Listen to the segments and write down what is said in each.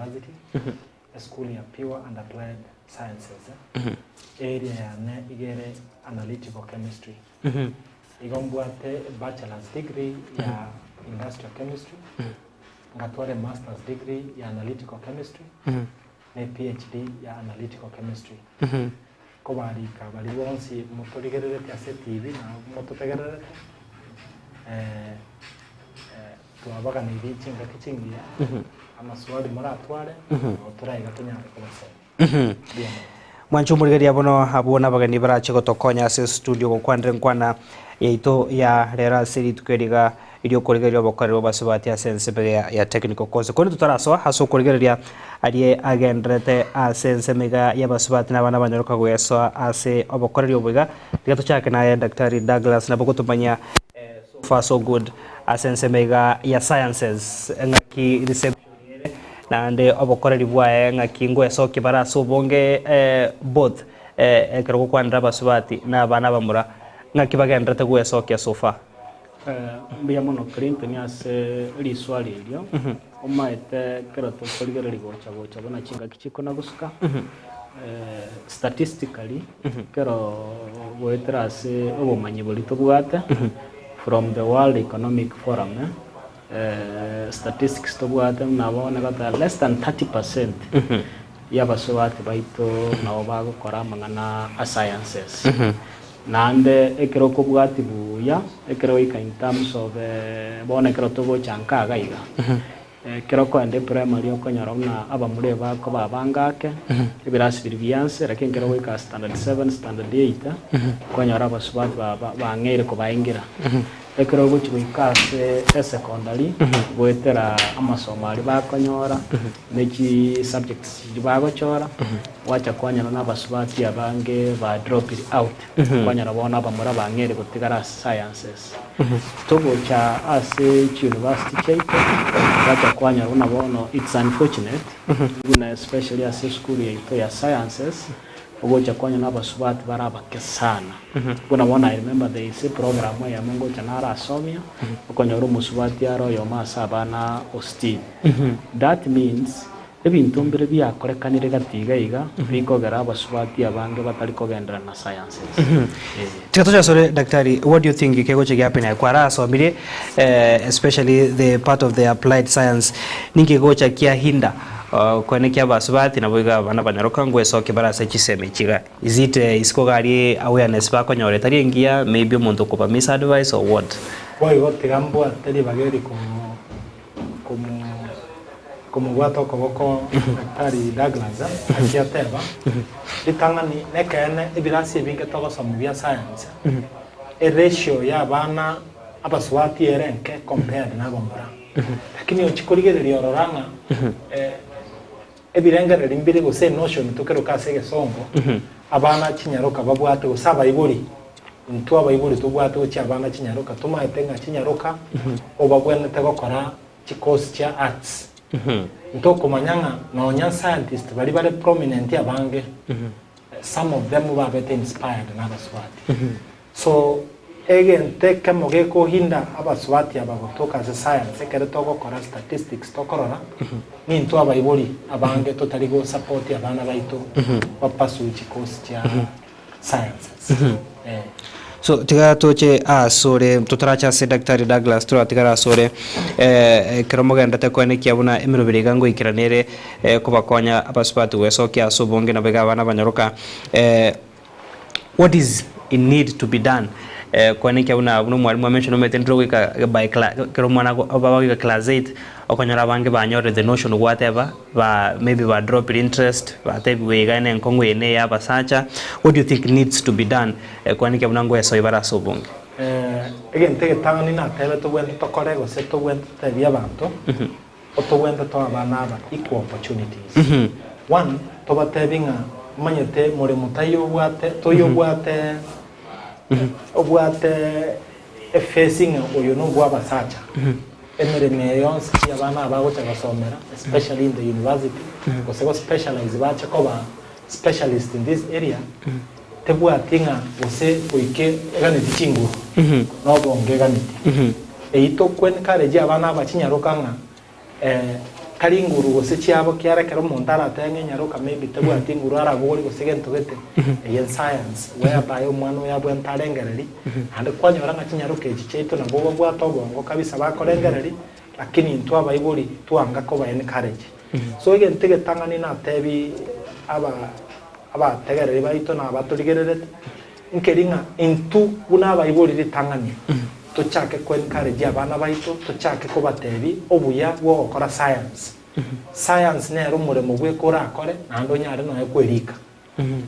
University, eschool ya Pure and Applied Sciences. Area yane iga ere Analytical Chemistry. Igo mbwate bachelor's degree ya Industrial Chemistry, ngatwara emaster's degree ya Analytical Chemistry, ne PhD ya Analytical Chemistry. Kobarika baria bonsi motorigerereti ase etibi na mototegererete, twabaganeirie chingaki chingiya, amaswali moratware, nabo toraiga tonyare kobasemia. Mbuya mono. Mwanche omorigereria bono abwo nabageni barache gotokonya ase estudio gokwanera enkwana yaito ya rero ase rituko eri iga ri'okorigereria obokoreri bw'abasubati ase ensemo iga ya technical course. Korende totarasoa ase okorigereria aria agendererete ase ensemo iga y'abasubati na abana abanyaroka goesoa ase obokoreri obo iga, tiga tochake naye Daktari Douglas nabo ogotomanyia so far so good ase ensemo iga ya sciences ng'aki reception ere naende obokoreri bwaye ng'aki ngoesokia bare ase obonge both ekero gokwanera abasubati na abana abamura ng'aki bagendererete goesokia so far. Mbuya mono Clinton ase riswali erio. Omaete ekero tokorigereria gocha gocha buna chingaki chikona gosuka, statistically ekero goetera ase obomanyi boria tobwate from the World Economic Forum, statistics tobwate buna bono egoteba less than 30 percent y'abasubati baito nabo bagokora amang'ana a sciences. Naende ekero okobwatia buya, ekero goika in terms of bono ekero togocha nka iga iga, ekero okoenda eprimary okonyora buna abamura ebakoba abange ake, ebirasi biria bianse, lakini ekero ogoika standard seven, standard eight, okonyora abasubati ba- ba- bang'eire kobaengera. Ekero ogochia goika ase esecondary, goetera amasomo aria bakonyora, ne chi subjects chiria bagochora, gwacha kwanyora na abasubati abange ba dropire out, kwanyora bono abamura bang'eire gotigara ase sciences. Togocha ase chi university chiaito, gwacha kwanyora buna bono it's unfortunate, buna especially ase esukuru yaito ya sciences, Ogocha kwanyora na abasubati bare abake sana. Buna bono I remember there is a program eyemo ngocha narasomia, okonyora omosubati are oyomo ase abana o sitini. That means, ebinto mbire biakorekanire gati iga iga, bikogera abasubati abange batari kogenderera na sciences. Eh. Tiga toche asore daktari, what do you think kegocha giahappen aye kwarasomirie especially the part of the applied science ninki kegocha kia hinder Koenekia abasubati naboigo abana banyaroka ngwesokia bare ase chisemi echi iga. Is it isiko iga aria awareness bakonyora etari engiya, maybe omonto okoba misadvice or what? Boigo tiga mbwate ribaga eri komobwata okoboko Daktari Douglas naki ateba, ritang'ani nekeene ebirasi ebinge togosoma bia science, eratio y'abana abasubati ere enke compared nabamura. Lakini ochie korigereria orora ng'a ebirengererio mbire gose enotion tokeroka ase egesongo, abana chinyaroka babwate gose abaibori, intwe abaibori tobwate gochia abana chinyaroka, tomaete ng'a chinyaroka obabwenerete gokora chicourse chia arts. Ntokomanya ng'a nonya scientist baria bare prominent abange, some of them babete inspired na abasubati. So, egento ekemo gekohinda abasubati aba gotoka ase science ekero togokora statistics tokorora, nintwe abaibori abange totari go support abana baito ba pursue chicourse chia sciences. Eh. So tiga toche asore totarache ase Daktari Douglas toratigare asore ekero mogenderete koenekia buna emeroberi iga ngoikerana ere kobakonya abasubati gwesokia ase obonge nabo iga abana banyaroka What is in need to be done koenekia buna buna omwalimu a mention omanyete ntire goika by cla ekero omwana ago bagoika class eight okonyora abange banyorire the notion gwateba ba maybe ba dropire interest batebiwe iga ne enkong'u eye ne eya abasacha what do you think needs to be done koenekia buna ngoesoi bare ase obonge? Egento egetang'ani natebete tobwenerete tokore gose tobwenerete totebie abanto, Otogwente toe abana aba equal opportunities. One, tobatebi ng'a omanyete moremo taiyo obwate, toiyo obwate obwate efesi ng'a oyo nobwa abasacha. Emeremo eye yonsi pi abana aba bagocha gosomera especially in the university, gose go specialize bache koba specialist in this area, tebwati ng'a gose goike eganeti chinguru, nobonge eganeti. Eyio tokwe encourage abana aba chinyaroka ng'a. Tari nguru gose chiabo kiara ekero omonto aratebe ng'a enyaroka maybe tabwati nguru arabori gose gento gete, eye n'science whereby omwana oyo abwenerete arengereri, naende kwanyora ng'a chinyaroka echi chiaito nabo babwate obongo kabisa bakorengereri, lakini intwe abaibori twanga koba encourage. So egento egetang'ani natebi aba abategereri baito na abatorigererete, Nkeri ng'a intwe buna abaibori ritang'ani tochake ko encourage abana baito, tochake kobatebia obuya bw'ogokora science. Science nere omoremo bweka orakore naende onyare nonya kwerika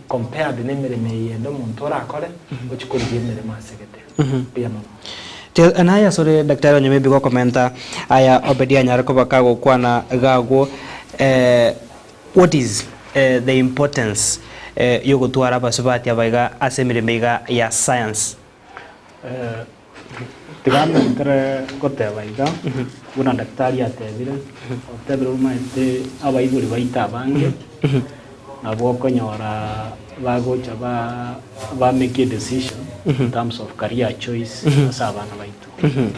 compared na emeremo eye ende omonto orakore ochie korigia emeremo ase gete. Mbuya mono. Tiga naye asore daktari onye maybe gokomenta aya Obedia anyare koba kagokwana iga agwo What is the importance yogotwara abasubati aba iga ase emeremo iga ya science? Tiga mentere goteba iga, buna daktari atebire, otebire omanyete abaibori baito abange, nabo okonyora bagocha ba ba make a decision in terms of career choice ase abana baito.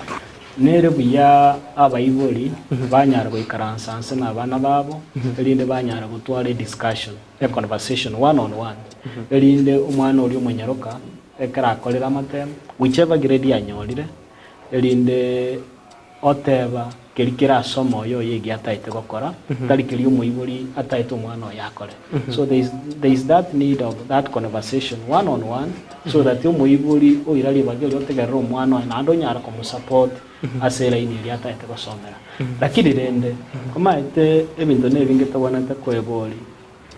Nere buya abaibori banyare goikaransa nse nabana babo, erinde banyare gotwara ediscussion, a conversation one on one, erinde omwana oria omonyaroka ekero akorire amatemo, whichever grade anyorire, erinde oteba keria kere ase omoyo oye egia ataete gokora, tari keria omoibori ataete omwana oye akore. So there is, there is that need of that conversation one on one, so that omoibori oira ribaga erio otegerere omwana oye naende onyare komosupport ase elaini eria ataete gosomera. Lakini rende, omanyete ebinto nebinge tobwenerete koeboria,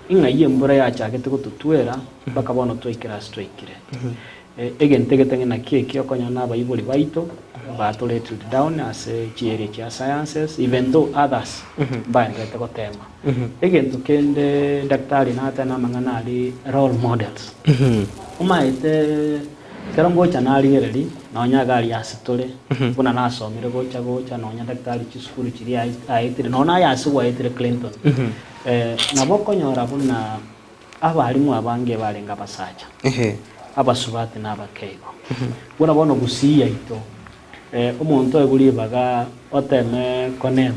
ing'ai embura yachagete gototwera mpaka bono twaikire ase twaikire. Egento egetang'ani nakio ekio okonyora na abaibori baito bato let down ase chiarea chia sciences even though others mbaenderete gotema. Egento kende daktari nateba namang'ana aria role models. Omaete ekero ngocha narigereria nonya iga aria ase tore buna nasomire gocha gocha nonya daktari chisukuru chiria aetire nonya aye ase gwaetire Clinton nabo okonyora buna abalimu abange barenge abasacha abasubati na abake igo. Buna bono gusii yaito omonto oegwe ribaga oteme konema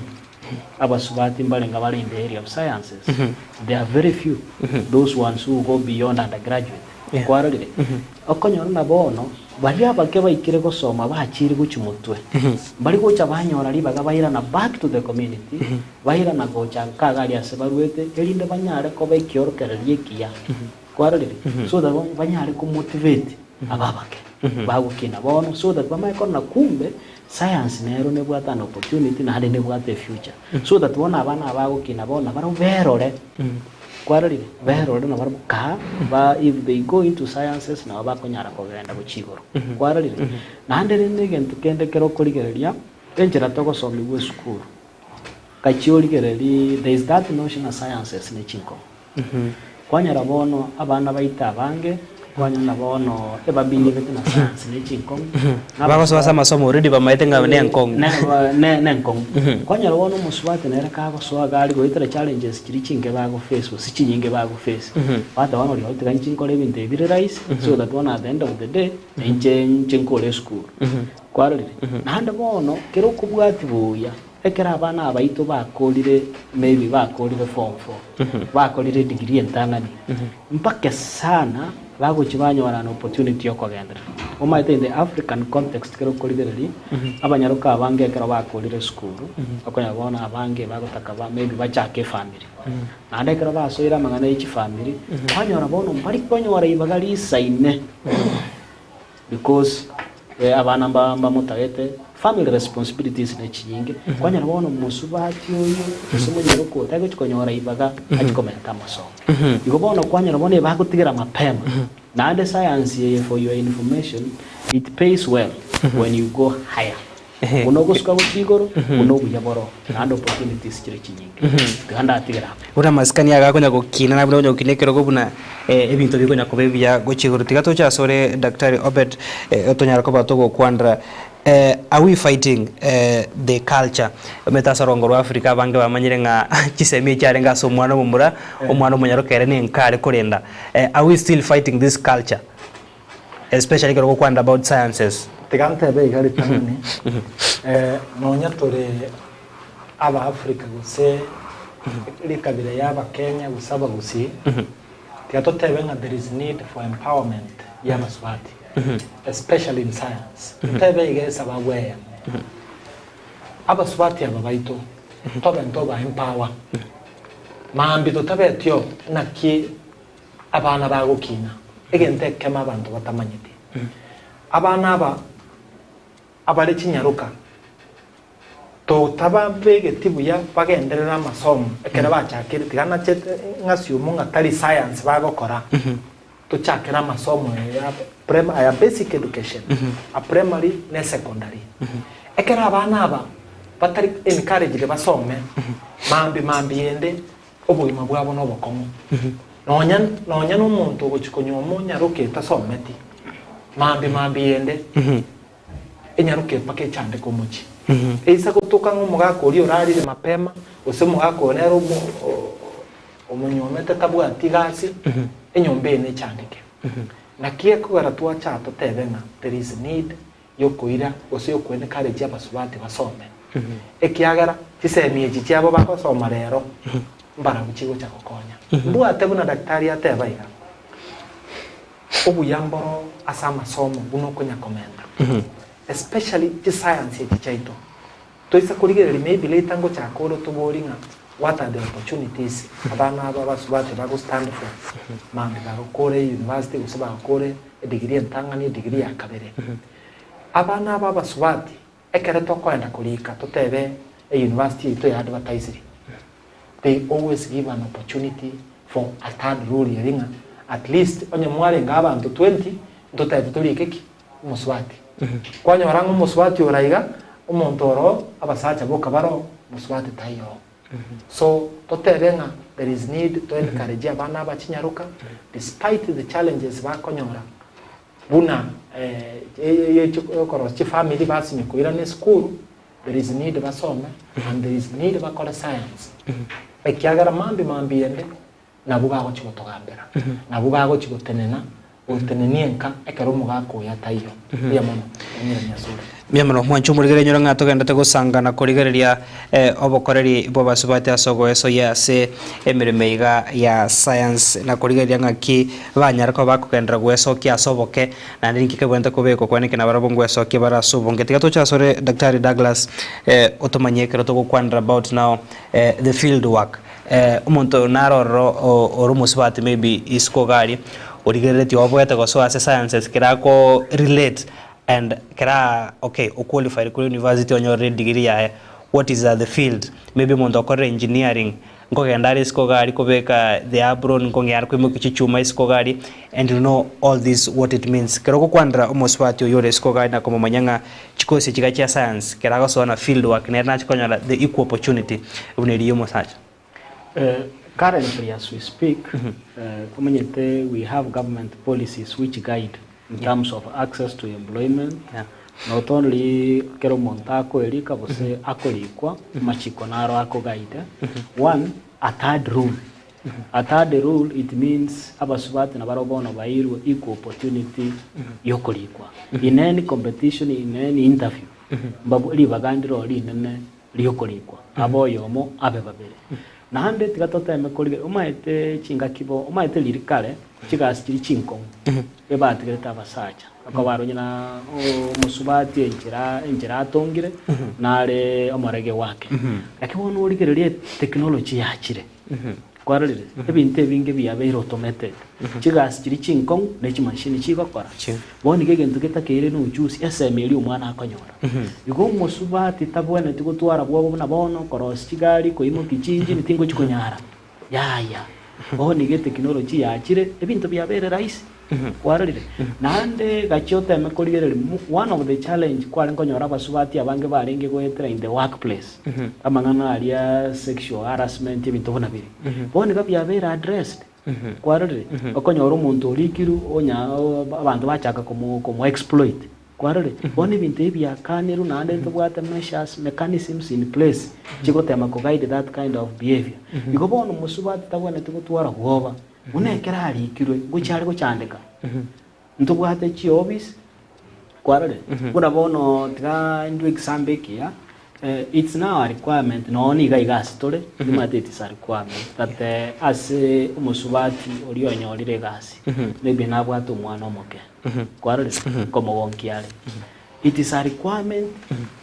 Abasubati mbarenge abare in the area of sciences, they are very few, those ones who go beyond undergraduate. Yeah. Kwarorire? Okonyora na bono, baria abake baikire gosoma bachire gochia motwe, mbari gocha banyora ribaga bairana back to the community, bairana gocha nka iga aria ase barwete, erinde banyare koba ekiorokererio ekiya. Kwarorire? So that banyare komotivate aba abake bagokina bono so that bamanye korora kumbe science nero nebwate an opportunity naende nebwate efuture. So that bono abana aba bagokina bono nabarabwo berore, kwarorire? Berore nabarabwo kaa ba if they go into sciences nabo bakonyara kogenda gochia igoro. Kwarorire? Naende rende egento kende ekero okorigereria, enchera togosomigwa esukuru, gachia origereria there is that notion ng'a sciences ne chinkomo. Kwanyora bono abana baito abange, kwanyora na bono ebabilibete na science ne chinkong'u. Bagosoa ase amasomo already bamaete ng'a nenkong'u. Ne nenkong'u. Kwanyora bono omosubati nere kagosoa iga aria goetera challenges chiria chinke bagoface gose chinyinge bagoface, gwateba bono oria tiga inche nkore ebinto ebi bire rahisi so that bono at the end of the day, inche inche nkore esukuru. Kwarorire? Naende bono kera okobwatia buya. Ekero abana aba baito bakorire maybe bakorire form four, bakorire edegree entang'ani, mpake sana bagochia banyora an opportunity yokogenderera. Omanyete in the African context ekero okorigereria, abanyaroka abange ekero bakorire esukuru, okonyora bono abange bagotaka ba maybe bachake efamiri. Naende ekero basoire amang'ana ya chifamiri, kwanyora bono mbari konyora ibaga risaine. Because abana mba mbamotagete, family responsibilities ne chinyinge, kwanyora bono mosubati oyo gose monyaroke oyo tagochi konyora ibaga achi komenta amasomo. Igo bono kwanyora bono ebagotigera mapema, naende science eye for your information, it pays well when you go higher. Buna ogosuka gochia igoro, buna obuya boro, naende opportunities chire chinyinge. Tiga ndatigere amo. Buna amasikani aya gakonya gokina na buna okonya gokina ekerogo buna ebinto bikonya koba ebiya gochia igoro. Tiga toche asore Daktari Obed tonyare koba togokwanera are we fighting the culture? Omanyete ase orongo rwa Africa abange bamanyire ng'a chisemi echiarenge ase omwana omomura, omwana omonyaroka ere nenka are korenda. Are we still fighting this culture? Especially ekero ogokwanera about sciences. Tiga ntebe iga ritang'ani, nonya tore. Abaafrika gose rikabira ya Abakenya gose Abagusii, tiga totebe ng'a there is need for empowerment ya abasubati, especially in science. Totebe iga esababu eyemo, abasubati aba baito tobe ntoba empower, maambia totabetio naki abana bagokina, egento ekemo abanto batamanyeti. Abana aba abare chinyaroka totababegeti buya bagenderere amasomo ekero bachakire tiga nachete ng'assume ng'a tari science bagokora, tochakere amasomo ya prem aya basic education, a primary ne secondary. Ekero abana aba batari encouraged basome, mambia mambia ende obogima bwabo nobokong'u. Nonya nonya na omonto ogochia konywa omonyaroke tasometi, mambia mambia ende enyaroke mpaka echandeke omochie. Eisa gotoka ng'a omogaka oria orarire mapema, gose omogaka oyo nere omo- o- omonyuomete tabwati gasi, enyomba eye nechandeke. Naki ekogera twacha totebe ng'a there is need yokoira gose yokoencourage abasubati basome, ekiagera chisemi echi chiabo bagosoma rero mbarabwo chigocha gokonya. Mbwate buna daktari ateba iga, obuya mboro ase amasomo buna okonya komenta, especially chiscience echi chiaito. Toisa korigereria maybe later ngochaka ore otobori ng'a what are the opportunities abana aba abasubati bago stand for mambia bagokora university gose bagokora edegree entang'ani edegree ya kabere. Abana aba abasubati ekere tokoenda korika totebe euniversity yaito ya advertisiri they always give an opportunity for a third rule eri ng'a at least onye mwarenge abanto 20 ntotebete torike ki? Omosubati. Kwanyora ng'a omosubati ore aiga, omonto oro abasacha boka baroo, mosubati taiyo oo. So, totebe ng'a there is need to encourage abana aba chinyaroka despite the challenges bakonyora buna okorosia chifamiri basinye koirana esukuru, there is need basome and there is need bakore science. Ekiagera mambia mambia ende Nabwo bagochia gotogambera, nabwo bagochia gotenena, gotenenia enka ekero omogaka oyo ataiyo. Mbuya mono, ong'iranie asore. Mbuya mono, mwanche omorigereria enyore ng'a togenderete gosanga na korigereria obokoreri bw'abasubati ase ogoesoyia ase emeremo iga ya science na korigereria ng'aki banyare koba bakogenderera goesokia ase oboke naende ninki kebwenerete kobekwa kwane na barabwo ngoesokia bare ase obonge. Tiga toche asore Daktari Douglas otomanyie ekero togokwanera about now the field work. Omonto oyo naro ororo ore omosubati maybe isiko iga aria, origereretie oboete gosoa ase sciences kera ako relate and kera okay o qualified korwa university onyorire edegree yaye, what is the field? Maybe omonto okorire engineering, nkogenda are isiko iga aria kobeka the apron, nkong'ea are koimokia chichuma isiko iga aria, and you know all this what it means. Kero ogokwanera omosubati oyio ore isiko iga aria na komomanya ng'a Chikosi chiga chia science kera agosoa na field work nere nache konyora the equal opportunity buna eria y'omosacha. Currently as we speak, omanyete we have government policies which guide in terms of access to employment, not only kera omonto akoerika gose akorikwa, amachiko naro ako guide. One, a third rule. A third rule it means abasubati nabarabwo bono bairwe equal opportunity yokorikwa. In any competition, in any interview, mbabwe ribaga ndiro rinene riokorikwa, abe oyomo abe babere. Naende tiga toteme korigereria, omaete chingaki bo, omaete riria kare, chigasi chiria chinkong'u, ebatigerete abasacha, okoba onye na omosubati enchera enchera atongire, nare omorege wake. Lakini bono origererie etechnology yachire. Kwarorire? Ebinto ebinge biabeire automated. Chigasi chiria chinkong'u ne chimashini chigokora. Bono iga egento getakeire na ujuzi, esemi eria omwana akonyora. Igo omosubati tabwenereti gotwara bwoba buna bono, korosia chigari, koimokia chinjini, tingochi konyara. Yaya. Bono iga eteknoloji yachire, ebinto biabeire rahisi. Kwarorire? Naende gachia oteme korigereria mo one of the challenge kware nkonyora abasubati abange barenge goetera in the workplace, amang'ana aria sexual harassment ebinto buna biria. Bono iga biabeire addressed. Kwarorire? Okonyora omonto orikirwe onya abanto bachaka komo komo exploit. Kwarorire? Bono ebinto ebi biakanirwe naende ntobwate measures, mechanisms in place chigotema ko guide that kind of behaviour. Igo bono omosubati tabwenereti gotwara bwoba. Buna ekero arikirwe, ngochia are gochandeka. Ntobwate chiofisi, kwarorire? Buna bono tiga ndue ekisambe ekiya, It's now a requirement noo niga iga ase tore, nimanyete it is a requirement that ase omosubati oria onyorire egasi, maybe nabwate omwana omoke, kwarorire? Nkomogonkia are. It is a requirement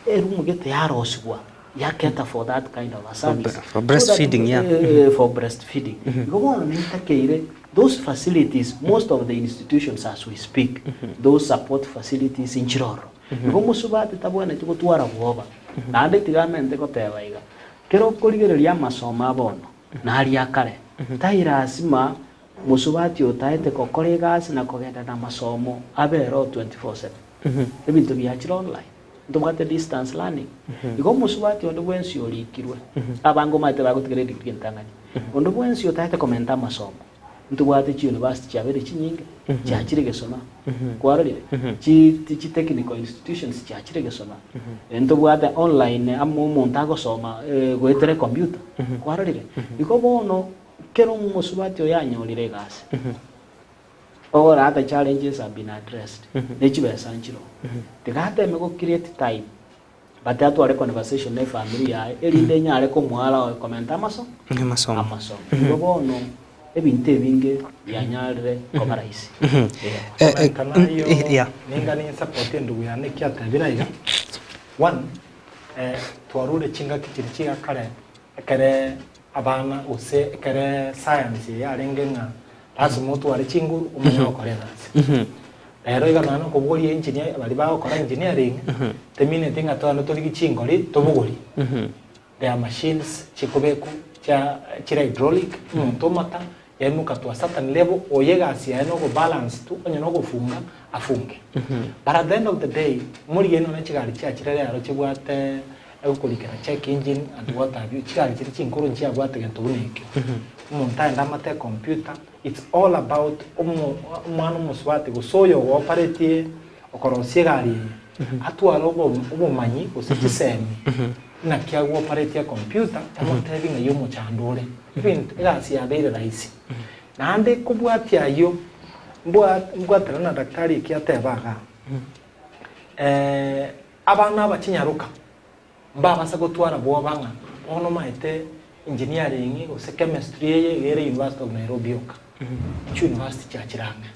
eroom gete yarosigwa ya cater for that kind of a service. For breastfeeding, yeah. For breastfeeding. Igo bono netakeire those facilities, most of the institutions as we speak, those support facilities nchire ororo. Igo omosubati tabwenereti gotwara bwoba. Naende tiga amente goteba iga, kero okorigereria amasomo a bono na aria akare, tai lasima mosubati otaete gokora egasi na kogenda na amasomo abe ere o 24/7. Ebinto biachire online, ntobwate distance learning. Igo omosubati onde bwensi orikirwe, abange omanyete bagotigera edegree entang'ani, onde bwensi otaete komenta amasomo, Ntobwate chiuniversity chiabeire chinyinge chiachire gesona, kwarorire? Chi chi technical institutions chiachire gesona. Ntobwate online amo omonto agosoma goetera ecomputer, kwarorire? Igo bono kera omosubati oyo anyorire egasi, all other challenges have been addressed, ne chibesa nchiroo. Tiga ateme go create time. But atware conversation ne efamiri yaye erinde enyare komoara oe komenta amaso Amasomo. amasomo. Igo bono ebinto ebinge bianyarire koba rahisi. Eh, eh, Komenta nayo yeah. ninga ninsupport endugu yane eki atebire iga one eh, twarure chingaki chiria chiga kare ekere abana gose ekere science eye yarenge ng'a lasima otware chinguru omanye gokora egasi. Rero iga nonya nokobogoria engineer baria bagokora engineering, temineti ng'a togende torigie chingori tobogorie. There are machines chikobekwa chia chire hydraulic, omonto omata, yaimoka to a certain level, oyo egasi yaye na ogobalance tu, onye na ogofunga, afunge. But at the end of the day, morigererie nonya chigari chiachire rero chibwate egokorikera check engine and what have you, chigari chiria chinkoro nchiabwate gento buna ekio. Omonto aende amate ecomputer, It's all about omo omwana omosubati gose oyo ogoparetie okorosia egari eye atware obo obomanyi gose chisemi naki agoparetie ecomputer emotebi ng'ai omochando ore. Ebinto egasi yabeire rahisi. Naende kobwatia ayio mbwa mbwatera na daktari eki ateba igaa, abana aba chinyaroka Mbabase gotwara bwoba ng'a bono omaete engineering gose chemistry eye iga ere University of Nairobi yoka. Chiuniversity chiachire ang'e.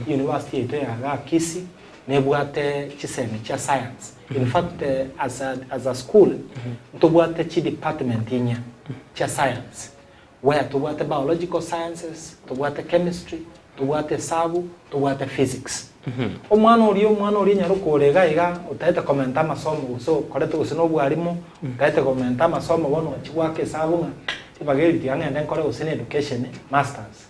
University yaito ya igaa Kisii nebwate chisemi chia science. In fact as a, as a school ntobwate chidepartment inye chia science where tobwate biological sciences, tobwate chemistry, tobwate esabu, tobwate physics. Omwana oria omwana oria nyaroka ore iga iga otaete komenta amasomo gose okorete gose na obwarimu, otaete komenta amasomo bono ochie goaka esabu ng'a ribaga eri tiga ng'ende nkore gose na education masters.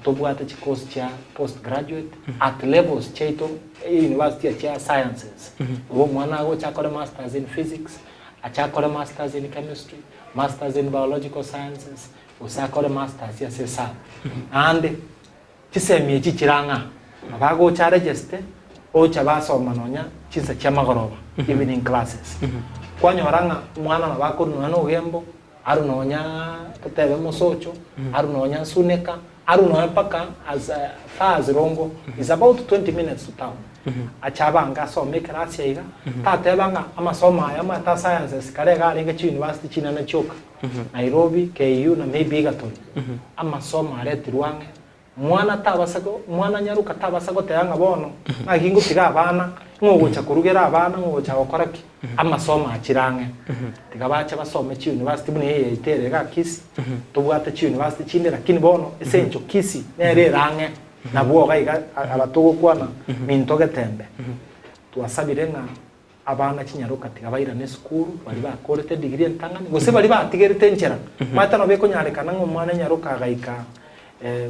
Tobwate chicourse chia post graduate at levels chiaito university chia sciences. Igo omwana agocha akore masters in physics, ache akore masters in chemistry, masters in biological sciences, gose akore masters ase esabu. Naende chisemi echi chire ang'a, nabo agocha aregeste, ocha basoma nonya chinsa chia magoroba, evening classes. Kwanyora ng'a omwana nabo akorwa nonya na Ogembo, arwe nonya totebe Mosocho, arwe nonya Suneka, arwe nonya mpaka as far as Rongo, is about 20 minutes to town. Ache abange asome ekerasi aiga, tateba ng'a amasomo aya amaete a sciences kare iga arenge chiuniversity chinene chioka, Nairobi, KU na maybe Egerton. Amasomo aretirwe ang'e, mwana tabasa go mwana nyaroka tabasa goteba ng'a bono ng'aki ngotiga abana, ng'o ogocha korugera abana, ng'o ogocha gokora ki, amasomo achire ang'e. Tiga bache basome chiuniversity buna eye yaito ere igaa Kisii, tobwate chiuniversity chinde lakini bono ase eng'encho Kisii nere ere ang'e. Nabwo iga iga aba togokwana minto getembe, twasabire ng'a abana chinyaroka tiga bairane esukuru, baria bakorete edegree entang'ani, gose baria batigerete enchera. Omanyete nabo ekonyarekana ng'a omwana enyaroka agaika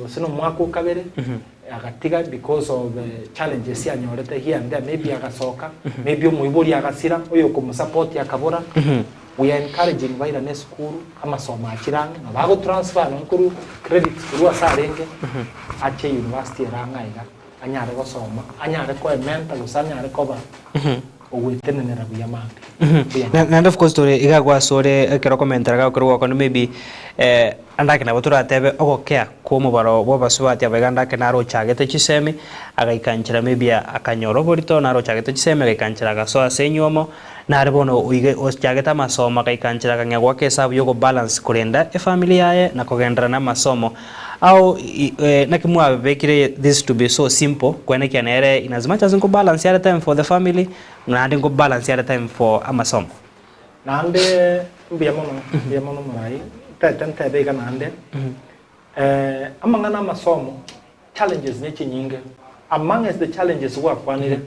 gose na omwaka o kabere, agatiga because of challenges anyorete here and there, maybe agasoka, maybe omoibori agasira, oyo okomosupport akabora. We are encouraging bairane esukuru, amasomo achire ang'e, nabo agotransfer nonye korwa credits korwa ase arenge, ache university ere ang'e aiga, anyare gosoma, anyare koementa gose anyare koba ogwetenenera buya mambia. Mbuya mono. Naende of course tore iga gwasore ekero okomentera gakorwa gwakwana maybe andake nabo toratebe ogokea kwa omobaro bwa abasubati aba iga andake naro ochagete chisemi agaika nchera maybe akanyora oborito naro ochagete chisemi agaika nchera agasoa ase enywomo. Nare bono oige ochagete amasomo agaika nchera akang'ea goaka esabu y'ogobalance korenda efamily yaye na kogenderera namasomo. How naki mwabekire this to be so simple kwenekia nere in as much as nkobalance are time for the family naende nkobalance are time for amasomo? Naende mbuya mono, mbuya mono morai, ntete ntebe iga naende, amang'ana amasomo, challenges ne chinyinge, amongst the challenges gwakwanire,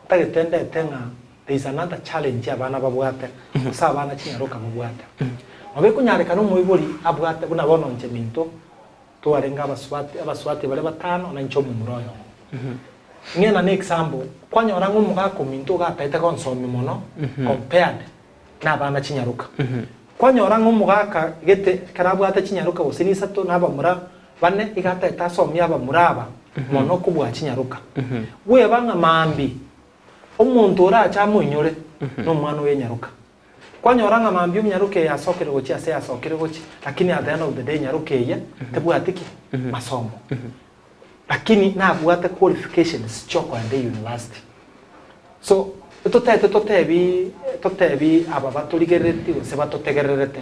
ntagete ndete ng'a there is another challenge abana babwate, gose abana chinyaroka babwate. Nabo ekonyarekana omoibori abwate buna bono inche minto, twarenge abasubati abasubati baria batano na inche omomura oyomo. Ng'ina na example, kwanyora ng'a omogaka ominto iga ataete gonsomia mono compared na abana chinyaroka. Kwanyora ng'a omogaka gete ekero abwate chinyaroka gose nisato na abamura bane iga ataete asomie abamura aba mono kobua chinyaroka. Bweba ng'a maambia omonto orache amoinyore nomwana oye nyaroka. Kwanyora ng'a mambia omonyaroka eye asokire gochia ase asokire gochia, lakini at the end of the day nyaroka eye tebwati ki? Masomo. Lakini nabwate qualifications chiokoenda university. So, totete totebi totebi aba batorigerereti gose batotegererete,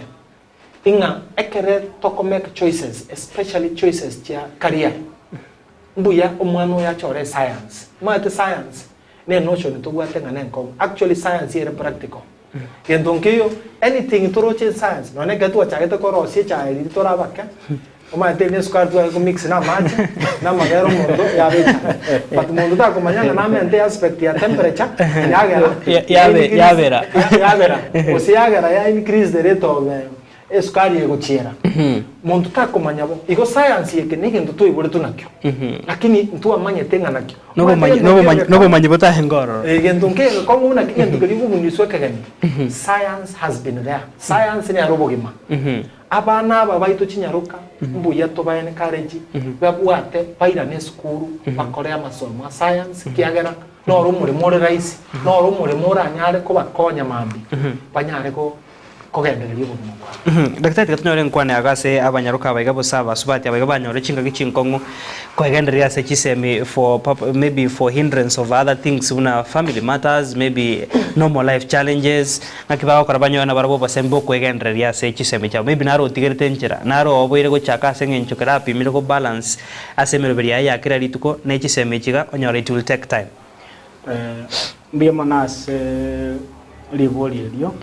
ing'a ekere toko make choices especially choices chia career, mbuya omwana oyo achore escience. Omanyete science, ne notion tobwate ng'a nenkong'u. Actually science ere practical. Gento nkeiyo, anything toroche in science, nonye ekero twachagete korosia echae riria tore abake, omanyete eri ne esukari tware ko mix na amache, na amabere omonto yaba echae. But monto takomanya ng'a namente aspect ya temperature, yagera Ya- yabera. yabera, gose yagera ya increase the rate of esukari egochiera. Monto takomanya bo. Igo science eke negento twaiboretwe nakio, lakini ntwamanyete ng'a nakio. Nobomanyi nobomanyi nobomanyi botaenge ororo. Egento nkegekong'u buna egento keria okobundiswa ekegeni. Science has been there. Science nero obogima. Abana aba baito chinyaroka mbuya toba encourage babwate bairane esukuru bakore amasomo a science ekiagera noro omoremo ore rahisi, noro omoremo oranyare kobakonya mambia banyare go kogendereria obogima bwabo. Daktari tiga tonyore enkwana yago ase abanyaroka abaiga gose abasubati abaiga banyore chingaki chinkong'u koegendereria ase chisemi for maybe for hindrance of other things buna family matters, maybe normal life challenges, ng'aki bagokora banyore nabarabwo obosemi bwokoegendereria ase chisemi chiabo. Maybe naro otigerete enchera, naro oboire gochaka ase eng'encho kera apimire go balance ase emeroberi yaye ya kera rituko ne chisemi echi iga onyore it will take time. Mbuya mono ase ribori erio,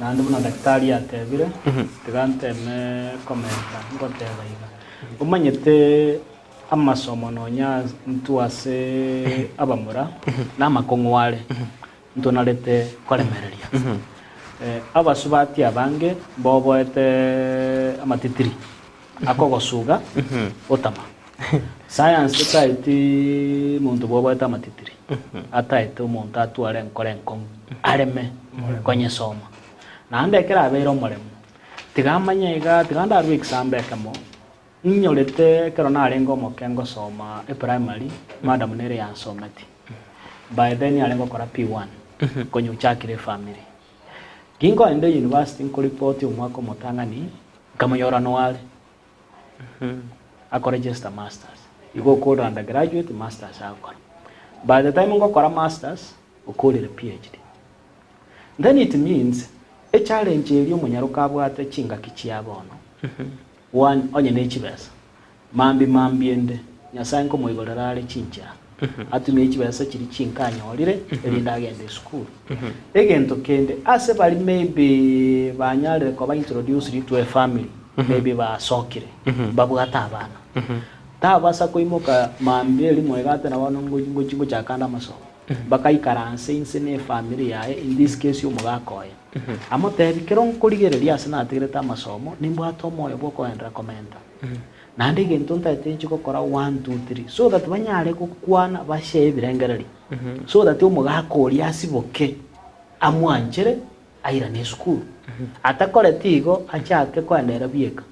naende buna daktari atebire, tiga nteme komenta ngoteba iga. Omanyete amasomo nonya intwe ase abamura na amakong'u are, ntonarete koremereria. Abasubati abange mboboete amatitiri akogosuga otama. Science tetaeti monto bwoboete amatitiri, ataete omonto atware enkoro enkong'u, areme konyesoma. Naende ekero abeire omoremu, tiga amanye iga, tiga ndarue example ekemo, ninyorete ekero narenge omoke ngosoma eprimary, madam nere yansometi. By then arenge gokora P1, konya ochakire efamiri. Ginkoenda university nkoripoti omwaka omotang'ani, nkamonyora noare. Akoregister masters. Igo okorire undergraduate, masters agokora. By the time ngokora masters, okorire PhD. Then it means, echallenge eria omonyaroka abwate chingaki chia bono, one, onye ne chibesa, mambia mambia ende, Nyasaye nkomoigorera are chinchera, atumie chibesa chiria chinke anyorire, erinde agende esukuru. Egento kende, ase baria maybe banyarire koba introduced to a family, maybe basokire, mbabwate abana, tabasa koimoka mambia erimo iga ate na bono ngochi ngochi ngochaka ande amasomo, mpaka aikaranse inse na efamiri yaye, in this case omogaka oye, amotebi kero nkorigereria ase natigerete amasomo, nimbwate omoyo bwa okogenderera komenta. Naende egento ntagete inche gokora one, two, three, so that banyare gokwana bashare ebirengererio, so that omogaka oria asiboke, amwanchere airane esukuru. Atakoreti igo achake koenderera bieka,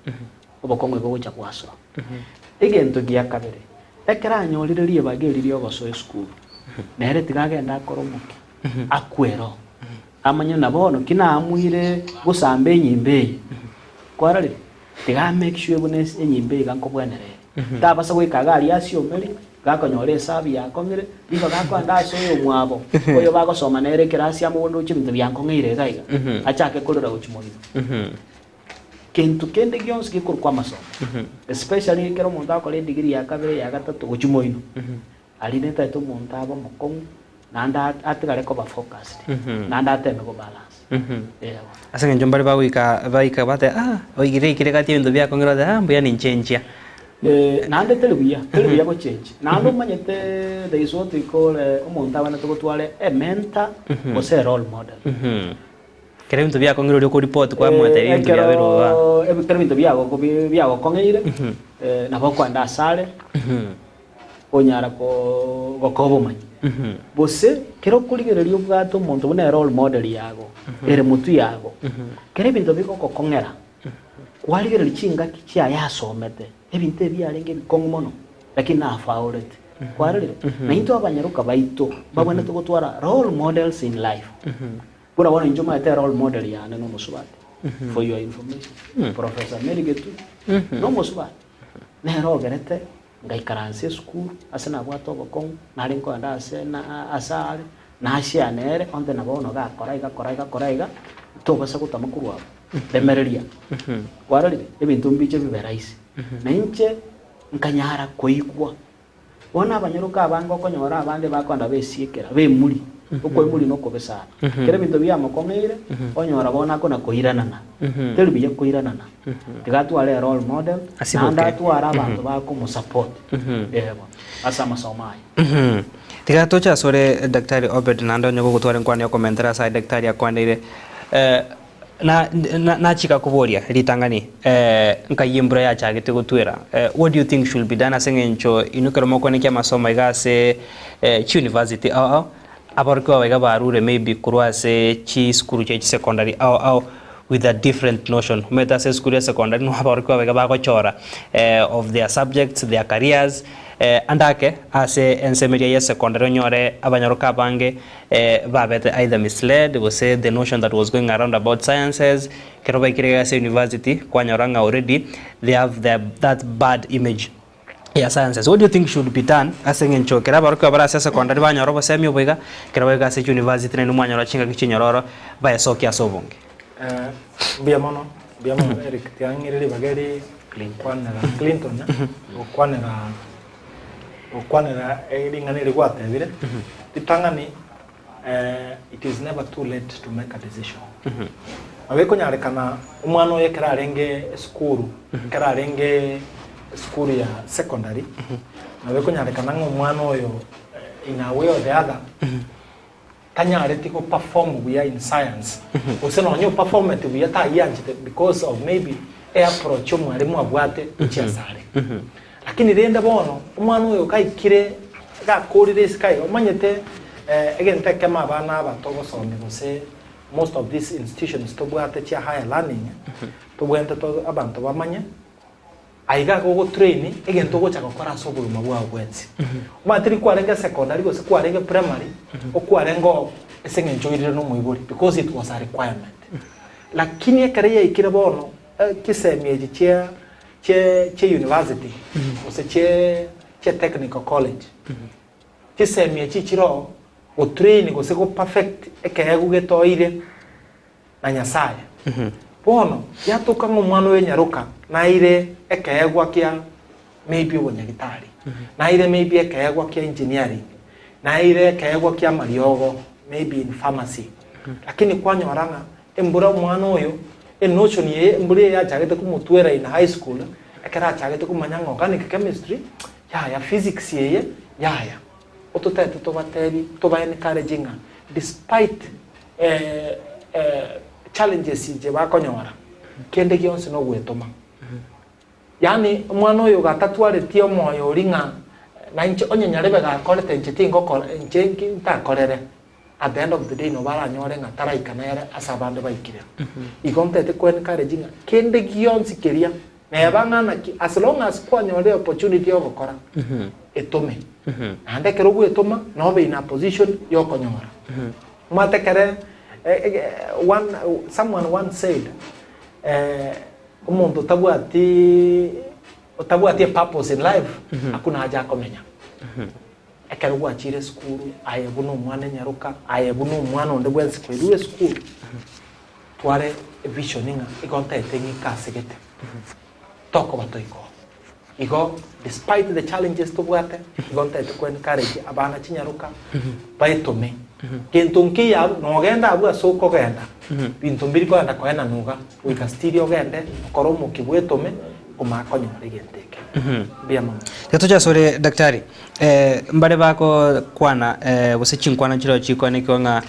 obokong'u igo gocha bwasoa. Egento gia kabere, ekero anyorire ribaga eri riogosoa esukuru, nere tiga agende akore omokia, akwe ero, amanye buna bono ki naamwire gosamba enyimba eye, kwarorire? Tiga make sure buna enyimba eye iga nkobwenera ere. Tabasa goika iga aria ase omeri. Gakonyora esabu yakong'ire, ribaga akoenda ase oyomwabo, oyo bagosoma nere ekerasi amo bono oche ebinto biankong'eire iga iga, achake korera gochia moino. Kento kende gionsi gekorokwa amasomo, especially ekero omonto agokora edegree ya kabere, ya gatato gochia moino, aria netaete omonto abe omokong'u naende atigare koba focused, naende ateme gobalance. Eeh. Ase eng'encho mbare bagoika baika bateba ah oigire ekire gati ebinto biakong'ire bateba ah mbuya ninchenchia. Naende teri buya, teri buya gochenchia. Naende omanyete there is what we call omonto abanete gotwara a mentor gose a role model. Ekero ebinto biakong'ire oria okoripoti kwamwetebia ebinto biabeire igaa. Ekero ekero ebinto biago biagokong'eire, nabo okoenda asare, onyara gokoa obomanyi. Gose kero okorigereria obwate omonto buna erole model yago, ere motwe yago, kero ebinto bigogokong'era, kwarigereria chingaki chiaye asomete, ebinto ebi biarenge ebikong'u mono, lakini nafaulete. Kwarorire? Na intwe abanyaroka baito, mbabwenerete gotwara role models in life. Buna bono inche omanyete erole model yane nomosubati, for your information, Professor Mary Geturi, nomosubati, nere ogerete Ngaikaransa esukuru ase nabwate obokong'u, nare nkoenda aase na ase aare, nashare nere, onte na bono gakora iga kora iga kora iga, tobasa gotama korwa abwo. Remereria. Kwarorire? Ebinto mbiche bibe rahisi. Na inche nkanyara koigwa. Bono abanyaroka abange okonyora abande bakoenda besiekera, bemuri, okoemuria nokobe sana. Ekero ebinto biamokong'eire, onyora bono akona koiranana. Teri buya koiranana. Tiga atware a role model, Asiboke. naende atware abanto bakomosupport eh bono ase amasomo aye. Tiga toche asore Daktari Obed naende onye gogotwara enkwana yokomentera ase aye Daktari akwaneire. Na na nachika koboria ritang'ani nkai embura yachagete gotwera. What do you think should be done ase eng'encho inwe ekero mokwenekia amasomo iga ase chiuniversity ao ao, Aborokigwa aba iga barure maybe korwa ase chisukuru chia chisecondary ao ao with a different notion. Omanyete ase esukuru ya secondary nigo aborokigwa aba iga bagochora of their subjects, their careers, ande ake ase ensemo eria ya secondary onyore abanyaroka abange babete either misled gose the notion that was going around about sciences, ekero baikire iga ase university kwanyora ng'a already they have their that bad image. ya sciences. What do you think should be done ase eng'encho ekero abarokigwa bare ase secondary banyora obosemi obo iga, ekero baika ase chiuniversity naende mwanyora chingaki chinyororo baesokia ase obonge? Eh, mbuya mono, mbuya mono Eric, tiang'ire ribaga eri gokwanera Clinton, eh, gokwanera gokwanera eh, ring'ana eri gwatebire, ritang'ani eh, it is never too late to make a decision. Nabo ekonyarekana omwana oyo ekero arenge esukuru, ekero arenge esukuru ya secondary, nabo ekonyarekana ng'a omwana oyo eh, in a way or the other, tanyareti go perform buya in science, gose nonye operformeti buya tayianchete because of maybe eapproach omwarimu abwate gochia asare. Lakini rende bono, omwana oyo gaikire gakorire isiko aiga, omanyete egento ekemo abana aba togosomia gose most of these institutions tobwate chia higher learning, tobwenerete to abanto bamanye, aiga iga ogotrain egento ogocha gokora ase obogima bwao bwensi. Omanyete riria kwarenge secondary gose kwarenge primary, okwarenge oo ase eng'encho oirire na omoibori because it was a requirement. Lakini ekero yaikire bono, chisemi echi chia chie chie university gose chie chie technical college, chisemi echi chiroo gotrain gose go perfect ekeegwa getoire na Nyasaye. Bono yatoka ng'a omwana oyo nyaroka naire ekeegwa kia maybe obonyagitari, naire maybe ekeegwa kia engineering, naire ekeegwa kia amariogo maybe in pharmacy, lakini kwanyora ng'a Embura omwana oyo, enotion eye embura eye yachagete komotwera in high school, ekero achagete komanya ng'a organic chemistry, yaya, physics eye, yaya. Ototete tobatebi, toba encourage ng'a despite challenges eche bakonyora, kende gionsi nogwetoma. Yaani omwana oyo gatatwareti omoyo oria ng'a nainche onye nyarebe gakorete inche tingokora, inche ntakorere. At the end of the day nobo aranyore ng'a taraika nere ase abande baikire. Igo ntete ko encourage ng'a kende gionsi keria neba ng'a naki as long as kwanyorire opportunity ya ogokora etome. Naende ekero ogwetoma nobe in a position ya okonyora. Omanyete ekere one someone once said omonto otabwati otabwati a purpose in life hakuna haja akomenya. Ekero gwachire esukuru, aye buna omwana enyaroka, aye buna omwana onde bwensi kwerure esukuru, tware evision ng'a igo ntaete ng'ike ase gete, tokoba toika oo. Igo despite the challenges tobwate, igo ntaete ko encourage abana chinyaroka, baetome. Gento nkeiyo abwo, nogenda abwo ase okogenda, binto mbiri kogenda koenana iga, goika still ogende, okore omokia bwetome, omanye konyora egento eke. Mbuya mono. Tiga toche asore daktari, mbare bagokwana gose chinkwana nchireo chikoenekiwa ng'a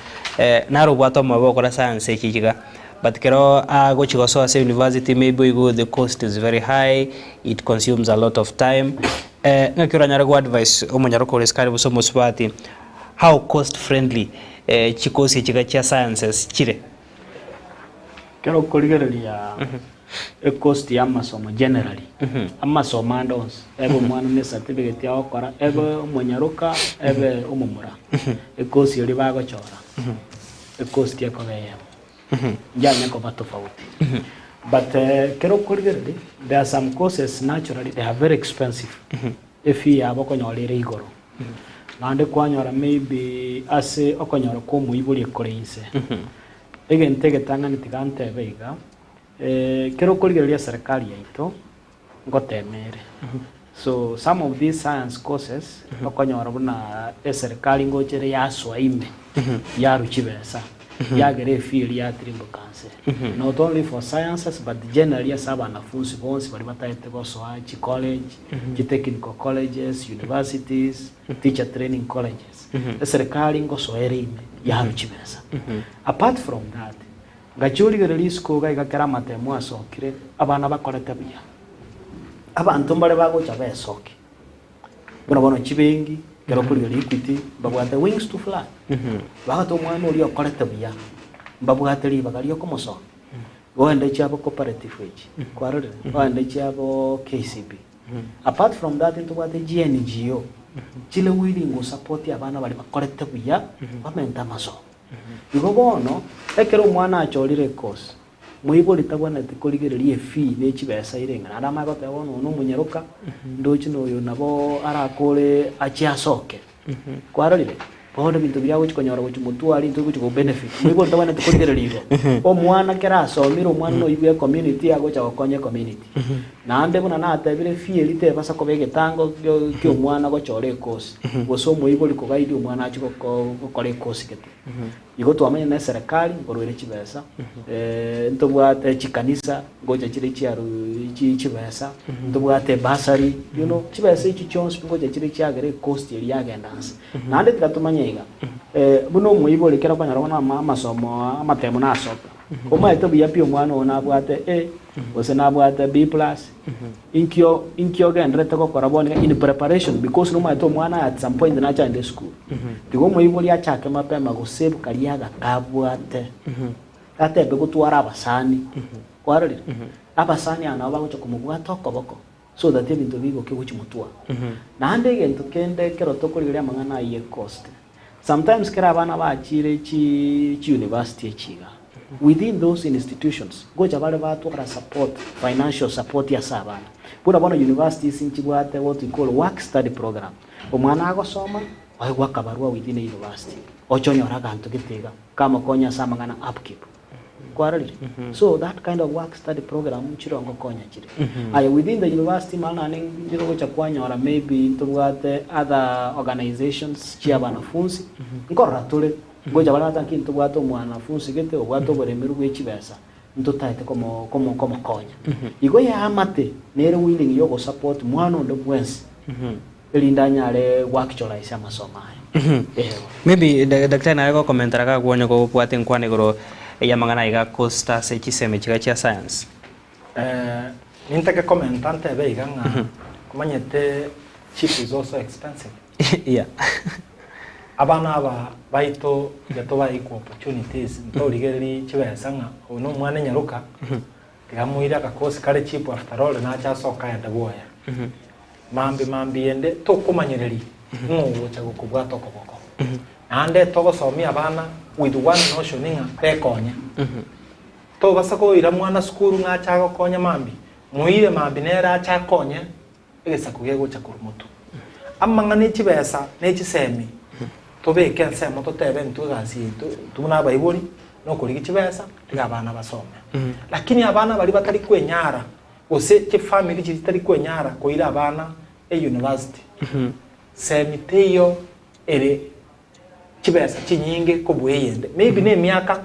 naro obwate omoyo bwa gokora science echi iga, but kero agochi gosoa ase university maybe oigwe the cost is very high, it consumes a lot of time, ng'aki oranyare go advise omonyaroka ore isiko aria gose omosubati how cost friendly chikosi echi iga chia sciences chire? Ekero okorigereria ecost y'amasomo generally, amasomo ande onsi, ebe omwana ne certificate agokora, ebe omonyaroka, ebe omomura, ecourse eria bagochora, ecost ekoba eyemo, njanya koba tofauti. But ekero okorigereria, there are some courses naturally they are very expensive, efee yabo okonyora ere igoro, naende kwanyora maybe ase okonyora kwa omoibori ekore inse. Egento egetang'ani tiga ntebe iga, Ekero okorigereria eserekari yaito, ngotema ere. So some of these science courses, okonyora buna eserekari ngocha ere yasoa ime, yarwa chibesa, yagera efee eria yatirimboka nse. Not only for sciences but generally ase abanafunsi bonsi baria batagete gosoa chicollege, chitechnical colleges, universities, teacher training colleges, eserekari ngosoa ere ime yarwa chibesa. Apart from that, Ngachia origereria isiko iga iga kera amatemo asokire, abana bakorete buya. Abanto mbare bagocha besoke, buna bono chibengi, ekero okorigereria Equity, mbabwate wings to fly. Bagoteba omwana oria okorete buya, mbabwate ribaga riokomosomia. Ogende chiabo cooperative echi, kwarorire? Ogende chiabo KCB. Apart from that ntobwate chiNGO, chire willing gosupport abana baria bakorete buya, bamente amasomo. Igo bono, ekero omwana achorire ekosi, moibori tabwenereti korigereria efee ne chibesa ire ng'a naende amanye goteba bono oyo nomonyaroka, ndoche na oyo nabo arakore achie asoke. Kwarorire? Bono ebinto biria agochi konyora gochia motwe aria intwe togochi go benefit. Moibori tabwenereti korigereria igo. Omwana kera asomire, omwana noyio bwa ecommunity agocha gokonya ecommunity. Naende buna natebire efee eria tebasa koba egetango kia omwana gochora ekosi, gose omoibori koguide omwana achie gokora ekosi gete. Igo twamanya na eserekari nkorwa ere chibesa, ntobwate chikanisa ngocha chire chiaru chibesa, ntobwate ebursary, you know, chibesa echio chionsi pi ngocha chire chiagera ecost eria yagenda nse. Naende tiga tomanye iga, buna omoibori ekero okonyora bono amasomo amatemo nasoka, Omaete buya pi omwana oo nabwate A, gose nabwate B plus, inkio inki ogenderete gokora bono iga in preparation because nomaete omwana aye at some point nache aende esukuru. Tiga omoibori achake mapema gosave karia agakabwate, atebe gotwara abasani, kwarorire? Abasani aba nabo bagocha komobwata okoboko so that ebinto bigoke gochia motwe. Naende egento kende ekero tokorigereria amang'ana ayio ecost, Sometimes kera abana bachire chi chi university echi iga, within those institutions ngocha bare batwara support, financial support ase abana. Buna bono universities nchibwate what we call work study program. Omwana agosoma, oegwa akabarua within e university, oche onyore aganto gete iga, kamokonya ase amang'ana upkeep. Kwarorire? So that kind of work study program nchire ngokonya chire. Aye within the university mara naende nchire ogocha kwanyora maybe ntobwate other organizations chia abanafunsi, nkorora tore, ngocha bare ata nki ntobwate omwanafunsi gete obwate oboremeru bwe chibesa, ntotaete komo komo komokonya. Igo eamate nere willing ya ogosupport mwana onde bwensi. Erinde anyare goactualise amasomo aye. Eeh. Maybe daktari naye gokomentera gagwonya gobwate enkwana igoro y'amang'ana aiga cost ase chisemi chiga chia science. Nintake komenta ntebe iga ng'a omanyete cheap is also expensive. Yeah. Abana aba baito tiga tobae equal opportunities ntorigereri chibesa ng'a oyo na omwana enyaroka tiga moire agakosi kare cheap after all nache asoke aende bwoye. Mambia mambia ende tokomanyereria ng'a ogocha gokobwata okoboko. Naende togosomia abana with one notion ng'a bekonye. Tobasa koira mwana sukuru ng'a ache agokonye mambia, moire mambia nere ache akonye egesaku gegocha korwa motwe. Amang'ana echibesa ne chisemi tobeke ensemo totebe intwe egasi yaito intwe buna abaibori nokorigia chibesa tiga abana basome. Lakini abana baria batari kwenyara gose chifamiri chiria chitari kwenyara koira abana euniversity, semi teiyo ere chibesa chinyinge kobua eyende. Maybe na emiaka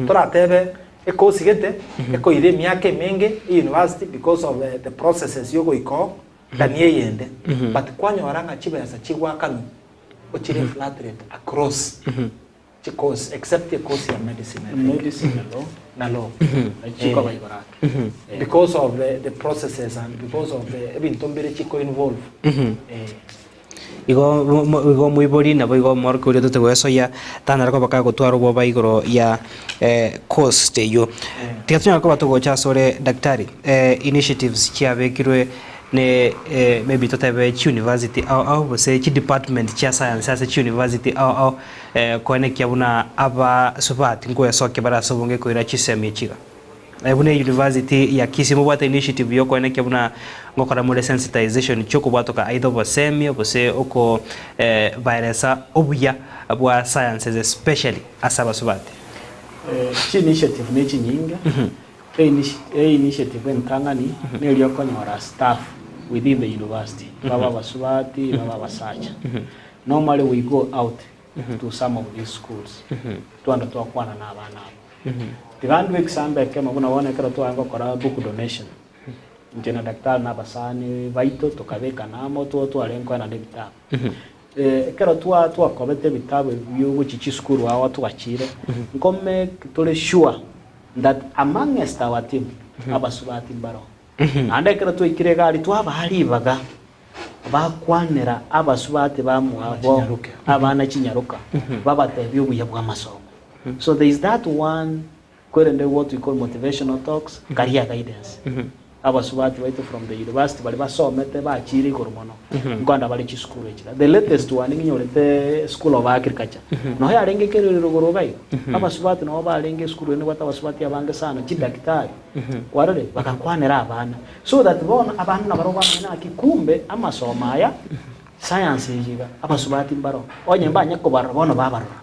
toratebe ekosi gete ekoira emiaka emenge euniversity because of the processes yogoika oo than eyende. But kwanyora ng'a chibesa chigoakanwa ochire flat rate across chicourse except ecourse ya medicine I think. Medicine na law. Na law. Chikoba igoro ake. Because of the processes and because of the ebinto mbire chiko involve. Eh. Igo igo omoibori nabo igo omworokia oria otete goesoyia tanyara koba kagotwara obwoba igoro ya cost eywo. Tiga tonyare koba togocha asore daktari, initiatives chiabekirwe ne maybe totebe chiuniversity ao ao gose chidepartment chia science ase chiuniversity ao ao koenekia buna abasubati nkoesokia bare ase obonge koira chisemi echi iga. Buna eyunivasiti ya Kisii mobwate initiative yokoenekia buna ngokora more sensitization chiokobwatoka either obosemia gose oko baeresa obuya bwa sciences especially ase abasubati. Chi initiative ne chinyinge, e initiative entang'ani neri okonyora staff within the university, babe abasubati, babe abasacha. Normally we go out to some of these schools, twanda twakwana na abana abo. Tiga ndue ekisambe ekemo buna bono ekero tware gokora book donation, inche na daktari na abasani baito tokabekana amo two twarenge koenana ebitabu. Ekero twa twakobete ebitabu ebio gochia chisukuru ao twachire, nko make tore sure that amongst our team abasubati mbaroo. Naende ekero twaikire iga aria twabaa ribaga bakwanera abasubati bamwabo abana chinyaroka babatebie obuya bw'amasomo. So there is that one kwerende what we call motivational talks, career guidance. Abasubati baito from the university baria basomete bachire igoro mono nkoenda bare chisukuru echi. The latest one ng'inyorete school of agriculture. Noyo yarenge kerero igoro iga iga. Abasubati nabo barenge esukuru eye nebwate abasubati abange sana, chidaktari. Kwarorire? Bagakwanera abana. So that bono abana nabarobwo bamanye naki kumbe amasomo aya, science eye iga, abasubati mbaro. Onye mbanye kobarora bono babarora.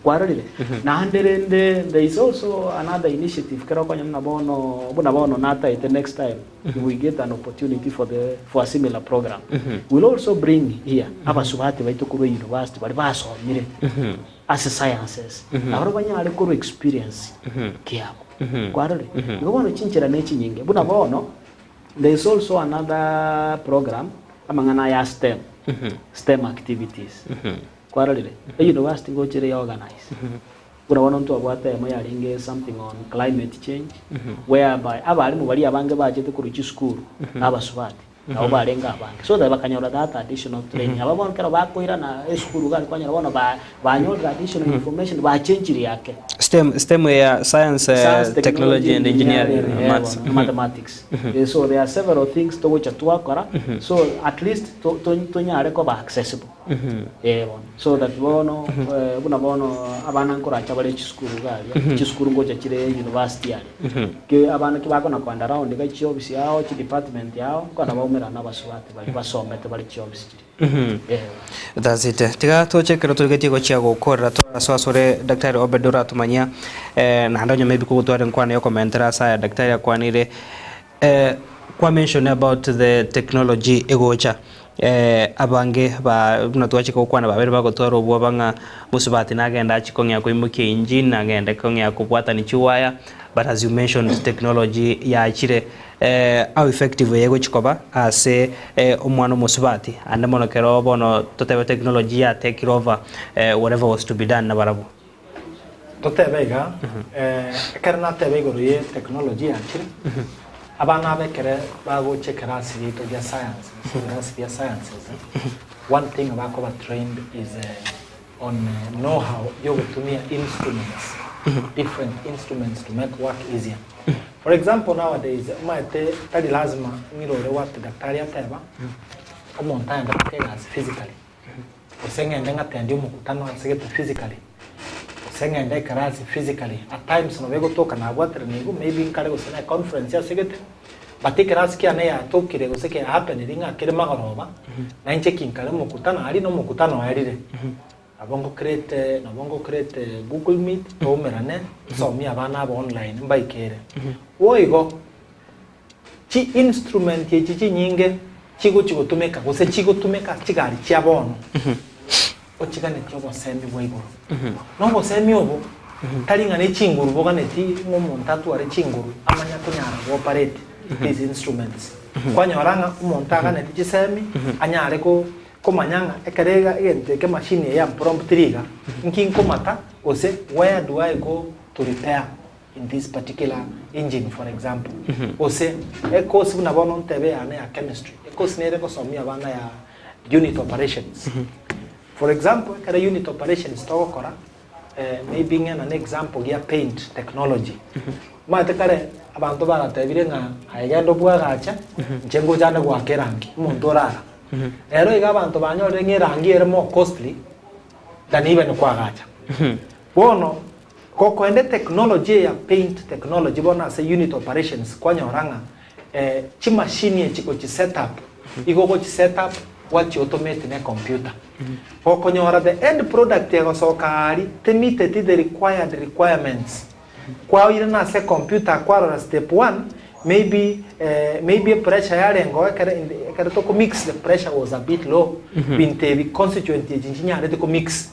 Kwarorire? Naende rende there is also another initiative kero okonyora buna bono buna bono nataete next time if we get an opportunity for the for a similar program we'll also bring here abasubati baito korwa university baria basomire ase sciences nabarobwo banyare korwa experience kiabo. Kwarorire? Igo bono chinchera ne chinyinge buna bono there is also another program amang'ana aya STEM, STEM activities. Kwarorire? Eyunivasiti ngocha ere ya organize. Buna bono ntwabwate eyemo yarenge something on climate change, whereby abalimu baria abange bachete korwa chisukuru na abasubati, nabo barenge abange. So that bakanyora that additional training. Aba bono ekero bakoirana esukuru iga aria kwanyora bono ba banyorire additional information bachenchirie ake. STEM, STEM ya science, Science, technology and engineering, eh, maths. bono, mathematics. Eh, so there are several things togocha twakora, so at least to- to- tonyare koba accessible. Ee bono, so that bono eh, buna bono abana nkoracha bare chisukuru iga aria, chisukuru ngocha chire university aria, ki abana ki bakona koenda round iga chiofisi ao, chidepartment ao, nkona baumerana na abasubati baria basomete bare chiofisi chiria. Ee. That's it. Tiga toche ekero torigetie gochia gokorera torasoa asore Daktari Obed oratomanyia eh, naende onye maybe kogotwara enkwana yokomentera ase aya Daktari akwanire eh, kwa mention about the technology egocha Abange ba buna twachia gokwana babere bagotwara obwoba ng'a mosubati nagende achie kong'ea koimokia engine, nagende kong'ea kobwatania chiwaya, but as you mentioned technology yachire how effective eye egochia koba ase omwana omosubati ande mono ekero bono totebe technology ya takire over whatever was to be done nabarabwo. Totebe iga, ekero nateba igoro ye technology yachire, abana aba ekere bagocha ekerasi giaito gia science, gose ebirasi bia sciences, one thing bakoba trained is on know how yogotumia instruments, different instruments to make work easier. For example nowadays, omanyete tari lazima ng'irore what daktari ateba, omonto aende mpaka egasi physically. Gose ng'ende ng'atendie omokutano ase gete physically, gose ng'ende ekerasi physically, at times nabo egotoka nabwaterana igo, maybe nkare gose na econference ase gete, But ekerasi kiane yatokire gose kia happeniri ng'a kere magoroba, na inche ki nkare omokutano aria na omokutano oerire. Nabo ngo create nabo ngo create Google Meet toumerane, nsomie abana aba online mbaikere. Boigo, chi instrument echi chinyinge chigochi gotumeka gose chigotumeka ase chigari chia bono, ochiganetie obosemi bwa igoro. Na obosemi obo, tari ng'a ne chinguru boganeti ng'a omonto atware chinguru amanye konyara go operate these instruments. Kwanyora ng'a omonto aganeti chisemi, anyare ko komanya ng'a ekero iga egento eke emachine eye yampromptire iga, nki nkomata gose where do I go to repair in this particular engine for example. Gose ekosi buna bono ntebe yane ya chemistry, ekosi nere ngosomia abana ya unit operations. For example, ekero unit operations togokora, maybe ng'ena na example gia paint technology. Omanyete kare abanto bagatebire ng'a aye genda obwagache, inche ngocha ande goaka erangi, omonto orara. Rero iga abanto banyorire ng'a erangi ere more costly than even koagacha. Bono, gokoenda etechnology eye ya paint technology bono ase unit operations kwanyora ng'a chimashini echi gochi set up, igo ogochi set up gwachi automate na ecomputer. Gokonyora the end product egosoka aaria temiteti the required requirements. Kwaoirana ase ecomputer kwarora step one maybe maybe epressure yarengeo ekere ekere toko mix the pressure was a bit low binto ebi constituent echi nchinyarete ko mix.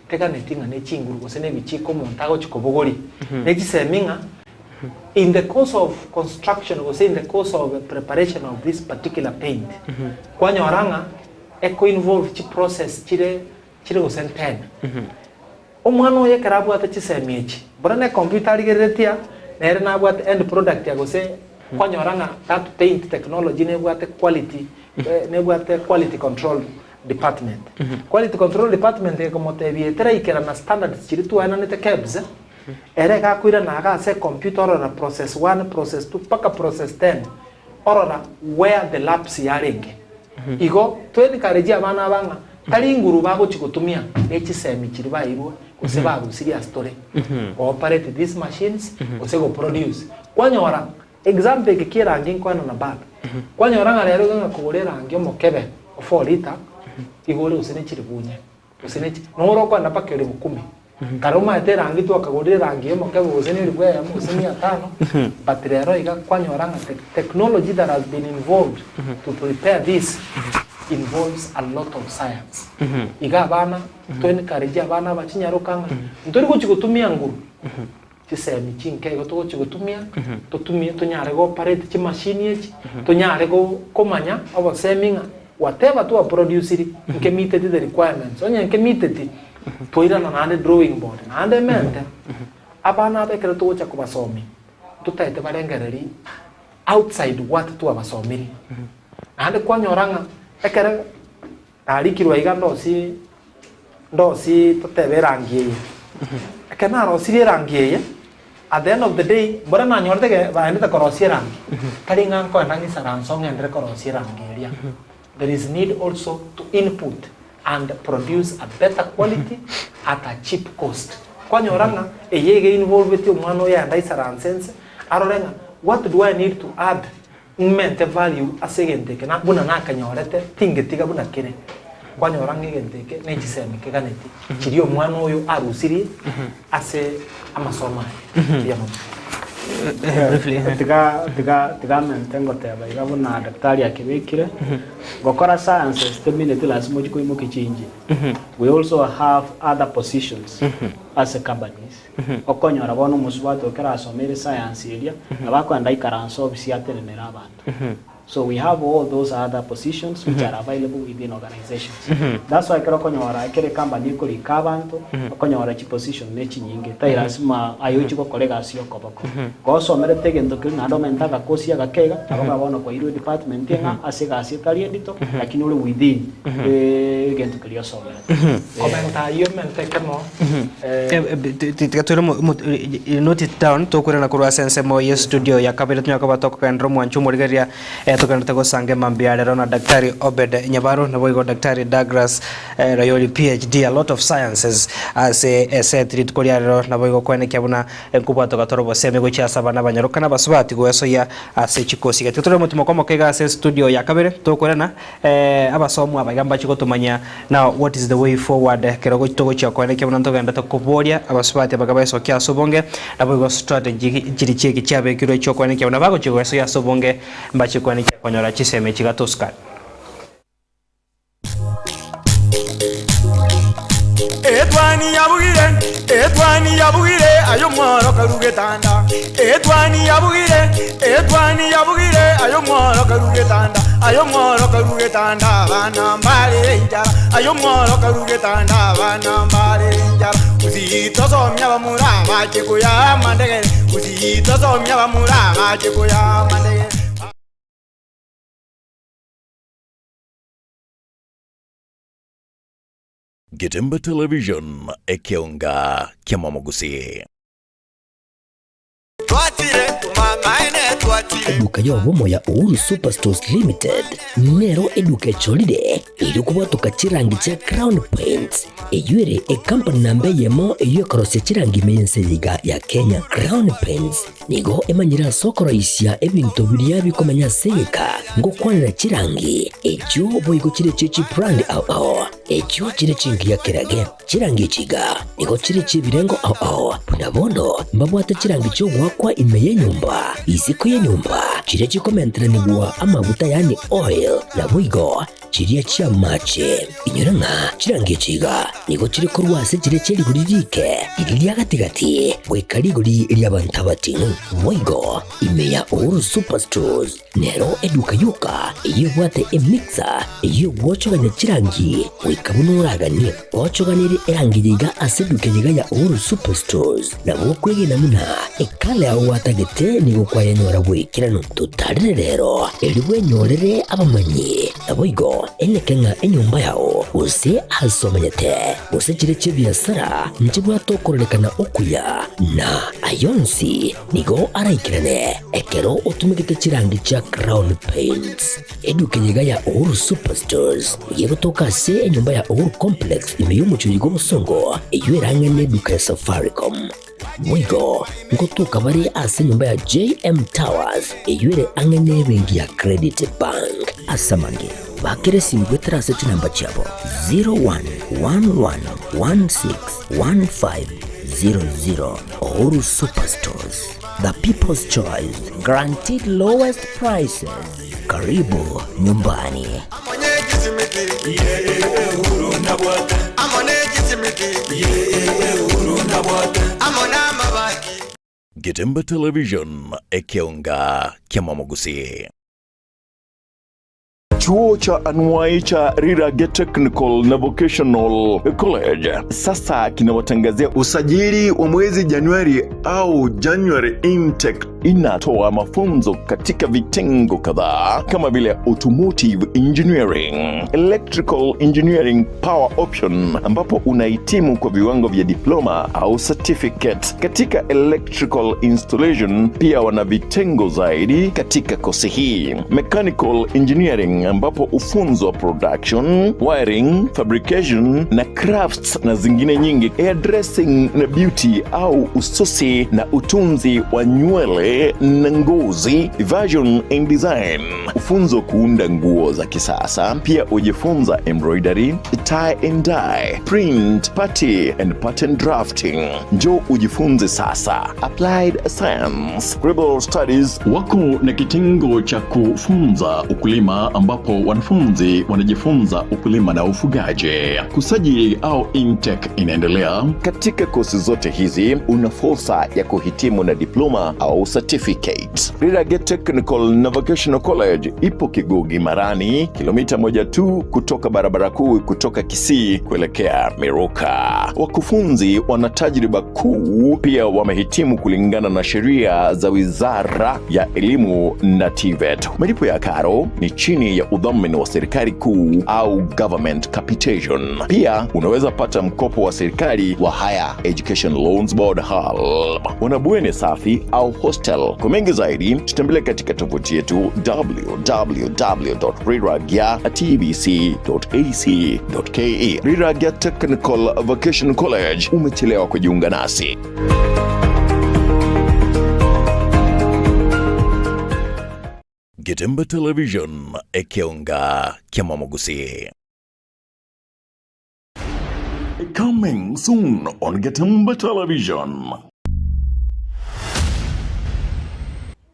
Teganeti ng'a ne chinguru gose ne ebichiko omonto agochi kobogoria. Ne chisemi ng'a In the course of construction gose in the course of preparation of this particular paint, kwanyora ng'a eko involve chi process chire chire gose ntene. Omwana oyo ekero abwate chisemi echi, buna ne computer arigereretie aa, nere nabwate end product ya gose kwanyora ng'a that paint technology nebwate quality nebwate quality control department. Quality control department ekomotebia eteraikerana standards chiria twaenanete KEBS, Ere iga akoirana iga ase ecomputer orora process one, process two mpaka process ten, orora where the lapse yarenge. Igo to encourage abana aba ng'a tari nguru bagochi gotumia ne chisemi chiria bairwe gose barusirie ase tore go operate these machines gose go produce. Kwanyora example eke kia erangi nkoenana bado, kwanyora ng'a rero iga ng'a kogora erangi omokebe o four litre igo ore gose ne chilifu inye. Gose ne chi, noro okoenda mpaka elifu kumi. Kare omanyete erangi twakagorire erangi y'omokebe gose ne elifu eyemo gose mia tano, but rero iga kwanyora ng'a te technology that has been involved to prepare this involves a lot of science. Iga abana, to encourage abana aba chinyaroka ng'a ntori gochi gotumia nguru, chisemi chinke igo togochi gotumia, totumie tonyare go operate chimashini echi, tonyare go komanya obosemi ng'a whatever twa produciri nke meeteti the requirements, onye nke meeteti, twairana naende drawing board. Naende emente, abana aba ekero togocha kobasomia, ntotaete barengereri outside what twabasomirie. Naende kwanyora ng'a ekere Narikirwe aiga ndosie ndosie totebe erangi eye. Ekero narosirie erangi eye, at the end of the day, mbora nanyorete ge baendete korosia erangi, tari ng'a nkoenda ng'isaranse ong'endere korosia erangi eria. There is need also to input and produce a better quality at a cheap cost. Kwanyora ng'a eye iga einvolveti omwana oyo aende aisaranse nse, arore ng'a what do I need to add Ng'mente value ase egento eke na buna nakenyorete tingetiga buna kere. Kwanyora ng'a egento eke ne chisemi keganeti chiria omwana oyo arusirie ase amasomo aye. Mbuya mono. Briefly. Tiga tiga tiga amente ngoteba iga buna daktari akebekire, gokora sciences temineti lasima ochie koimokia chiinjini. We also have other positions ase companies. Okonyora bono omosubati oyo ekero asomeire science eria, nabo akoenda aikaranse ofisi atenenere abanto. So we have all those other positions which are available within organizations. That's why ekero okonyora ekero ecompany ekorika abanto, okonyora chiposition ne chinyinge, tari lasima aye ochie gokora egasi ya okoboko. Gosomerete egento keria naende omente agakosi agake iga, nabo iga bono kwairwe edepartment eng'a ase egasi etari endito, lakini ore within egento keria osomerete. Komenta ayio mente ekemo, Tiga toire note it down tokoirana korwa ase ensemo ye studio ya kabere tonyare koba tokogenderera omwancho omorigereria. Togenderete gosanga emambia rero na Daktari Obed Nyabaro naboigo Daktari Douglas Rayoli PhD a lot of sciences ase eseti rituko ria rero naboigo koenekia buna nkobwatoka tore obosemi gochia ase abana abanyaroka na abasubati goesoyia ase chikosi. Gatiga tore omotimoko omoke iga ase estudio ya kabere tokorana abasomu aba iga mbache gotomanyia now what is the way forward ekero togochia koenekia buna ntogenderete koboria abasubati aba iga baesokia ase obonge naboigo strategy chiri chieki chiabekirwe chiokoenekia buna bagochia goesoyia ase obonge mbache koenekia konyora chisemi echi gatosikare. Etwani yabugire, etwani yabugire, aye omworo karu getanda. Etwani yabugire, etwani yabugire, aye omworo karu getanda. Aye omworo karu getanda, abana mbarere enchara. Aye omworo karu getanda, abana mbarere enchara. Gusii tosomia abamura bache koyaa amandegere, Gusii tosomia abamura bache koyaa amandegere. Getembe Television, ekeonga ki'amamogusii. Eduka y'obomo ya Uhuru Superstores Limited nero eduka echorire erio kobwatoka chirangi chia Crown Paints eyio ere ekampani namba eyemo eyio ekorosia chirangi ime y'ense eye iga ya Kenya. Crown Paints Nigo emanyire ase okoroisia ebinto biria bikomenya ase egeka, ngokwanera chirangi, echio boigo chire chie chibrand ao ao, echio chire chingiya kerage. Chirangi echi iga nigo chire chi'ebirengo ao ao, buna bono mbabwate chirangi chi'ogoakwa ime y'enyomba, isiko y'enyomba, chiria chikomenteranigwa amaguta yaani oil, naboigo Chiria chi'amache. Inyora ng'a chirangi echi iga nigo chire korwa ase chiria chie rigori riike, riria ria gati-gati, goika rigori ri'abanto abating'u. Boigo ime ya Uhuru Superstores nero eduka yoka eyio ebwate emixer eyio egwochogania chirangi goika buna oraganie. Gochoganerie erangi eye iga ase eduka eye iga ya Uhuru Superstores nabo okwegena buna ekala yao gwatagete nigo kwayenyora bw'ekeranu. Totarire rero erio bwenyorere abamanyi. Naboigo eneke ng'a enyomba yao, gose aase omenyete, gose chire chi'ebiasara nchibwate okororekana okuya, na aya onsi nigo araikerane ekero otumegete chirangi chia Crown Paints. Eduka eye iga ya Uhuru Superstores nigo egotoka ase enyomba ya Uhuru Complex ime y'omochie oyo bw'obosongo, eyio ere ang'e n'eduka ya Safaricom. Boigo ngotoka bare ase enyomba ya JM Towers eyio ere ang'e n'ebenki ya Credit Bank. Ase amange, bakera esimi goetera ase chinamba chiabo 0111161500. Uhuru Superstores, the people's choice, guaranteed lowest prices. Karibu nyumbani. Getembe Television, ekeonga ki'amamogusii. Chuo cha anuai cha Rirage Technical na Vocational College sasa kinawatangazia usajili wa mwezi Januari au January intake. Inatoa mafunzo katika vitengo kadhaa kama vile automotive engineering, electrical engineering power option, ambapo unahitimu kwa viwango vya diploma au certificate katika electrical installation. Pia wana vitengo zaidi katika kosi hii, mechanical engineering, ambapo ufunzwa production, wiring, fabrication na crafts na zingine nyingi, hairdressing na beauty au ususi na utunzi wa nywele na ngozi, fashion and design, ufunzo kuunda nguo za kisasa. Pia ujifunza embroidery, tie and dye, print, party and pattern drafting. Njoo ujifunze sasa. Applied Science, Global Studies wako na kitengo cha kufunza ukulima ambapo wanafunzi wanajifunza ukulima na ufugaji. Kusajili au intake inaendelea. Katika kosi zote hizi una fursa ya kuhitimu na diploma au certificate. Rirage Technical na Vocational College ipo Kigugi Marani, kilomita moja tu kutoka barabara kuu kutoka Kisii kuelekea Miruka. Wakufunzi wana tajriba kuu, pia wamehitimu kulingana na sheria za Wizara ya Elimu na TVET. Malipo ya karo ni chini ya udhamini wa serikali kuu au government capitation. Pia unaweza pata mkopo wa serikali wa Higher Education Loans Board HELB. Wana safi au hostel. Kwa mengi zaidi, tutembelee katika tovuti yetu www.riragya.tbc.ac.ke. Riragya Technical Vocational College, umechelewa kujiunga nasi. Getemba Television, Ekeonga, Kiamamogusi. Coming soon on Getemba Television.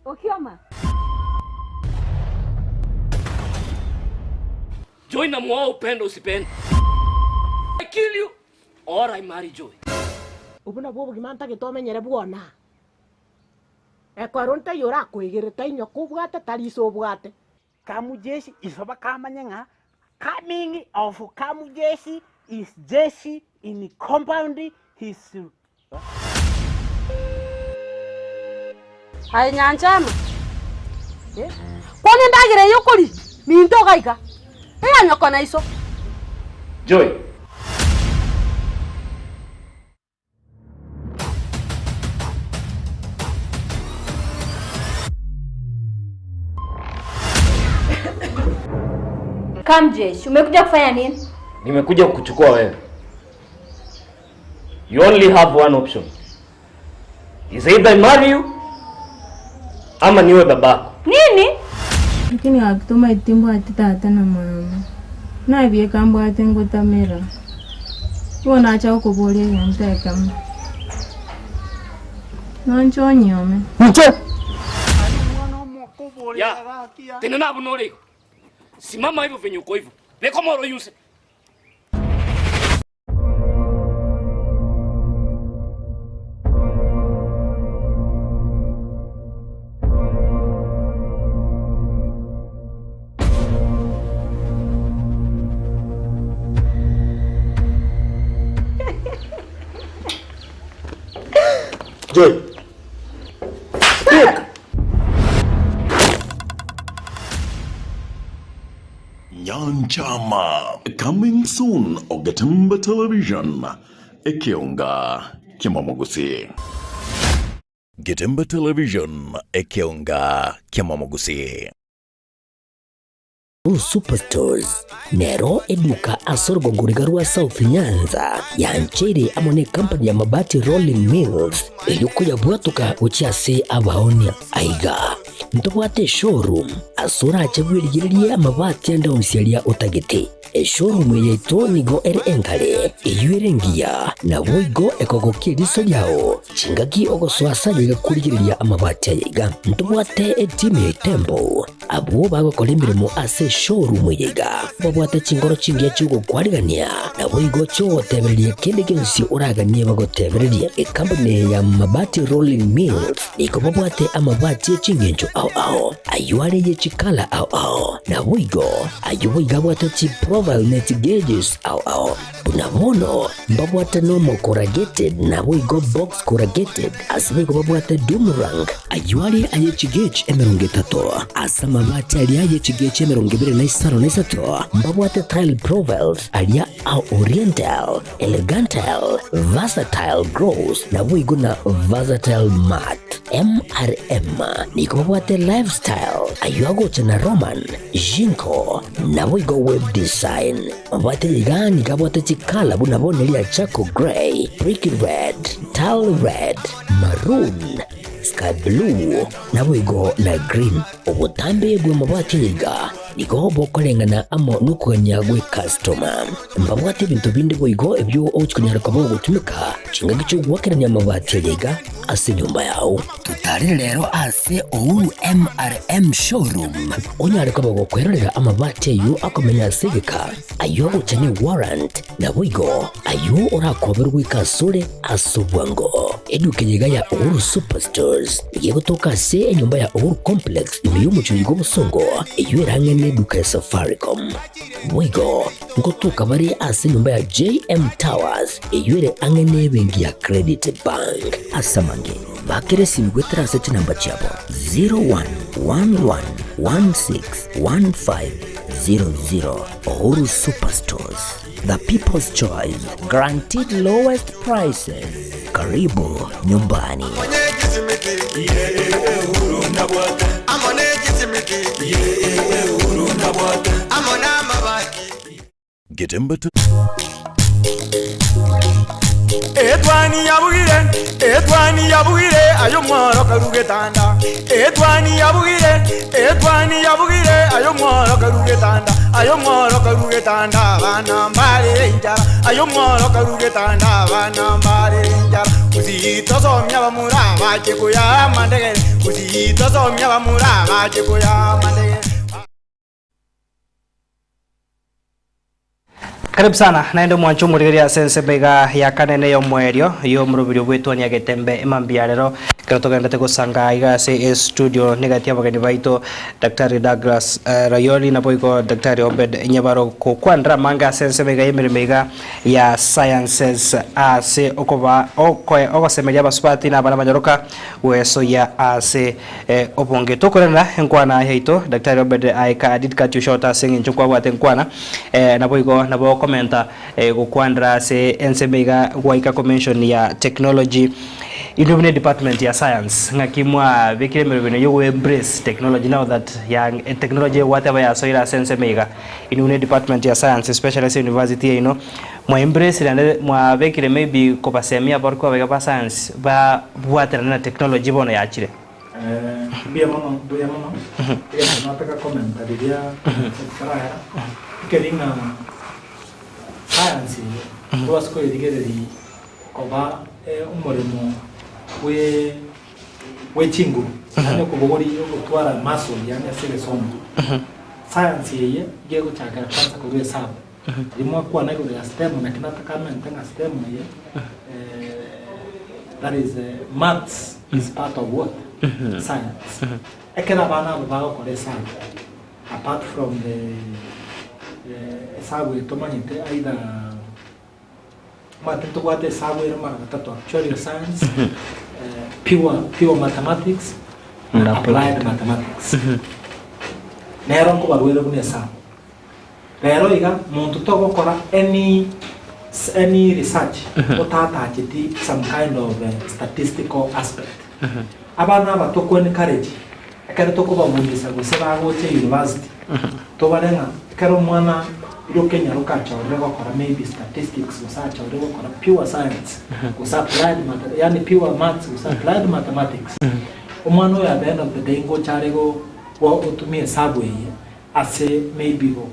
Okioma. Joy na muoa upendo usipende. I kill you or I marry Joy. Obwo nabwo obogima ntagete omenyere bwona. Ekero ntaiyo orakoigere tainywa kobwate tari ase obwate. Kamujeshi isoba kamanye ng'a coming of Kamujeshi is jeshi in compound his Aye Nyanchama. Eh? Kwani ndagera eyo okori minto gaika eyanyoko na iso. Joy. Kamjesh, umekuja kufanya nini? Nimekuja kukuchukua wewe. You only have one option. Is either I marry you ama niwe babako. Nini? Lakini akituma itimbwati tata na mama nabieka mbwate ngutamira igo nacha gokoboria egento ekemo nonche onyome. Nche. Ya. Tena nabo norego. Simama hivyo venye uko hivyo. Leko moro yuse. Joy. Speak. Nyanchama coming soon on Getemba Television. Ekeonga Kimamogusi. Getemba Television, Ekeonga, Kiamamogusi. Superstores nero eduka ase orogongoriga rwa South Nyanza yanchere amo ne company ya Mabati Rolling Mills eyokuyabwatuka gochia ase abaonia aiga ntobwate showroom ase orache bwerigererie amabati ande onsi aria otagete. Eshowroom yaito nigo ere enkare eywo ere engiya nabo igo ekogokia eriso riao chingaki ogosoa ase igakorigereria amabati aya iga ntobwate etimu ya Tembo abwo bagokora emirimo ase showroom eye iga babwate chingoro chingiya chiogokwarigania nabo igo chiogotebereria kende gionsi oraganie bagotebereria. Ekampuni ya Mabati Rolling Mills nigo babwate amabati echingencho ao ao ayo are ye chikala ao ao nabo igo ayo boigo abwate chi profile net gauges ao ao buna bono mbabwate normal corrugated nabo igo box corrugated ase boigo babwate doomerang ayo are aye chigauge emirongo etato ase amabati aria aye chigauge emirongo ebere na isano na isato mbabwate tile profiles aria a oriental elegantal versatile gross nabo igo na versatile mat MRM nigo babwate lifestyle ayo agocha na Roman Jinko nabo igo web design babwate iga nigo abwate chikala buna bono eria charcoal grey brick red tile red maroon sky blue nabo igo na green obotambe bwa mabati iga nigo bokoreng'ana amo nokogania gwe customer mbabwate ebinto binde boigo ebyo ogochikonyara koba ogotumika chingaki chiogwakerania amabati aya iga ase enyomba yao. Tutarire rero ase Uhuru MRM showroom onyare koba gokwerorera amabati ayo akomenya ase egeka ayo agocha ne warrant nabo igo ayo orakoberwa goika asore ase obwango. Eduka eyeiga ya Uhuru Superstores igegotoka ase enyomba ya Uhuru Complex ime y'omochori gwa obosongo eyo erang'ene eduka ya Safaricom. Boigo ngotoka bare ase enyomba ya JM Towers eyo ere ang'ene ebenki ya Credit Bank. Ase amange bakere esimi gwetera ase chinamba chiabo 01111615 00. Uhuru Superstores, the people's choice, guaranteed lowest prices. Karibu nyumbani. Getembe Etwani yabugire, etwani yabugire, ayo mworo karugetanda. Etwani yabugire, etwani yabugire, ayo mworo karugetanda. Ayo mworo karugetanda, bana mbare injara. Ayo mworo karugetanda, bana mbare injara. Usitosomya bamura bache kuya mandegere. Usitosomya bamura bache kuya mandegere. Karibu sana naende omwancho omorigereria ase ensemo iga ya kane ya omoerio ya omorobiri obwetwania getembe emambia rero ekero togendete gosanga iga ase estudio negati abageni baito Daktari Douglas eh, Rayoli naboigo Daktari Obed Nyabaro kokwanera amange ase ensemo iga y'emeremo iga ya sciences ase okoba okoe ogosemeria abasubati na abana abanyaroka gwesoyia ase eh, obonge tokorenera enkwana yaito Daktari Obed aika I did cut you short ase eng'encho nkwabwate enkwana eh, naboigo nabo okomenta eh, gokwanera ase ensemo iga gwaika ko mention ya technology inwe buna edepartment ya science ng'aki mwabekire emerobino ya ogo embrace technology now that ya technology egwateba yasoire ase ensemo iga inwe buna edepartment ya science especially ase university yaino mwa embrace naende mwabekire maybe kobasemia abarokigwa abaiga ba science babwaterane na technology bono yachire. Mbuya mono, mbuya mono. Egento nataka komenta riria etarahera, ekeri ng'a science eye tobase koyerigereria koba omoremo bwe bwe chinguru, yaani okobogoria ogotwara muscle yaani ase egesongo. Science eye iga egochakera kwanza korwa esabu. Riria mwakwana igoro ya STEM naki nataka amente ng'a STEM eye that is maths is part of what? Science. Ekero abana aba bagokora esabu apart from the esabu eye tomanyete either omanyete ntobwate esabu ere mara gatato actuarial science, pure pure mathematics na applied mathematics. Nero nkobarwere buna esabu. Rero iga monto togokora any any research otatacheti some kind of statistical aspect. Abana aba toko encourage ekero tokobabundisa gose bagocha university tobare ng'a ekero omwana oria okenyaroka achorire gokora maybe statistics gose achorire gokora pure science gose applied math yaani pure maths gose applied mathematics, omwana oyo at the end of the day ngocha are go gotumia esabu eye Ase maybe go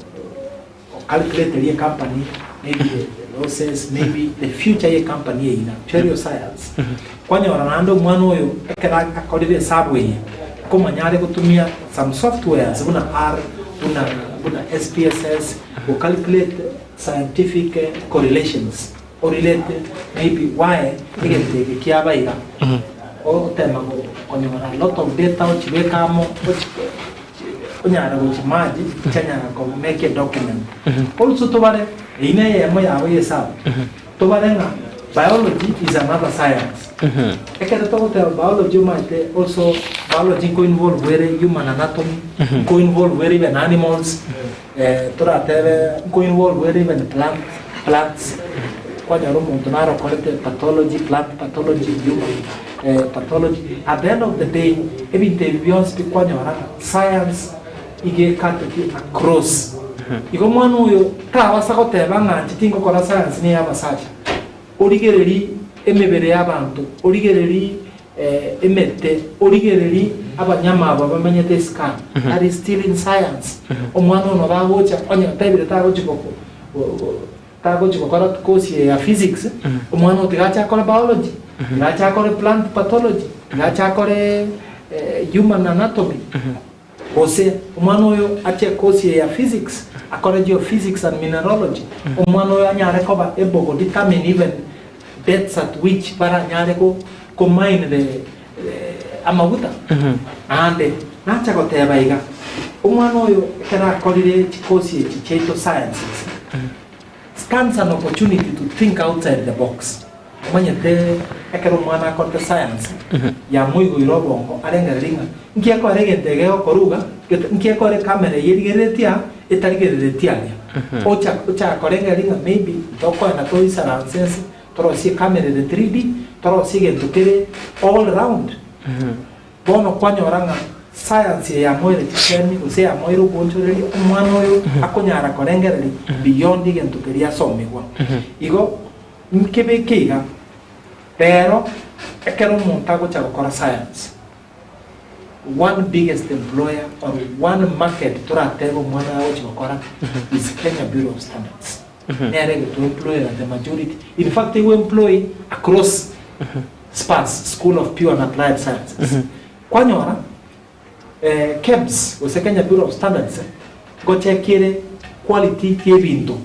calculate ria company maybe the losses maybe the future ye company eye na actuarial science kwanyora naende omwana oyo ekero akorire esabu eye nkomanya are gotumia some softwares buna R buna buna SPSS go calculate scientific correlations o relate maybe why egento eke kiaba iga otema konyora a lot of data ochibeke amo ochi onyare gochi maji chianyara ko make a document. Also tobare eyio ne eyemo yabo ya esabu tobare ng'a biology is another science. Ekero togoteba biology omanyete also biology nko involve ere human anatomy, nko involve ere even animals, toratebe nko involve ere even plant plants, kwanyora omonto naro okorete pathology, plant pathology, human pathology, at the end of the day ebinto ebi bionsi pi kwanyora ng'a science iga ekateti across. Igo omwana oyo tabasa goteba ng'a inche tingokora science niya abasacha, origererie emebere y'abanto, origererie emete, origererie abanyama aba bamenyete isiko aa, that is still in science. Omwana oyo nabo agocha onye otebire tagochi goko tagochi gokora course eye ya physics, omwana oyo tiga ache akore biology, tiga ache akore plant pathology, tiga ache akore human anatomy. Gose omwana oyo ache course eye ya physics, akore geophysics and mineralogy, omwana oyo anyare koba able go determine even depths at which baranyare go go mine the amaguta. Naende nacha goteba iga, omwana oyo ekero akorire chicourse echi chiaito sciences, stands an opportunity to think outside the box. Omanyete ekero omwana akorete science, yamoigoire obongo arengererie ng'a nki ekore egento eke gegokorwa iga, nki ekore ecamera eye erigereretie aa. Etarigerereti aria. Ocha ochaka korengereria ng'a maybe ntokoenda toisaranse ense, torosie ecamera ere 3D, torosie egento kere all round. Bono kwanyora ng'a science eye yamoire chisemi gose yamoire oboonchoreria, omwana oyo akonyara korengereria beyond egento keria asomigwa. Igo nkebeke iga, rero ekero omonto agocha gokora science, one biggest employer or one market toratebe omwana oyo agochi gokora is Kenya Bureau of Standards. Nere egoto employera the majority, in fact ego employ across SPAS, School of Pure and Applied Sciences. Kwanyora eh, KEBS gose Kenya Bureau of Standards ngochekiere quality y'ebinto.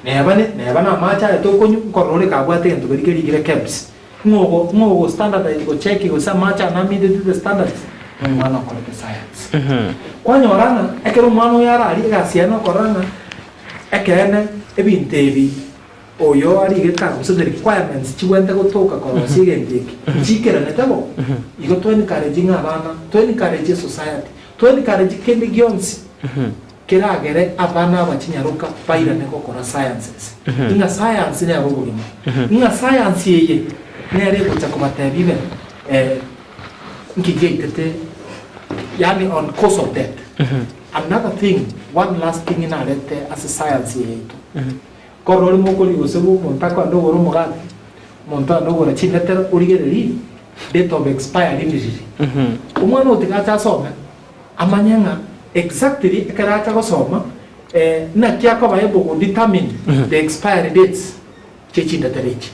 Neba ne neba namache aye tokonywa, nkorora ore kabwate egento keria kerikire KEBS. Ng'o ogo ng'o ogo standardize gocheki gose amache aya nameetete the standards? Nomwana okorete science. Kwanyora ng'a ekero omwana oyo ararie egasi yaye nokorora ng'a ekeene ebinto ebi oyo arigete aa gose the requirements chibwenerete gotoka korosia egento eke nchiikeranete bo. Igo to encourage ng'a abana, to encourage esociety, to encourage kende gionsi Keragere abana aba chinyaroka bairane gokora sciences, ng'a science nero obogima, ng'a science eye nere egocha kobatebia even eh, nki giaitete yaani on cause of death. Another thing, one last thing narete ase science eye yaito, korora ore mokori gose omonto akoenda ogora omogati, omonto aende ogora chinetero origererie date of expiry ndiriri. Omwana oyo tiga ache asome. Amanye ng'a exactly ekero acha gosoma naki akoba able go determine the expiry dates chie chindetere echi.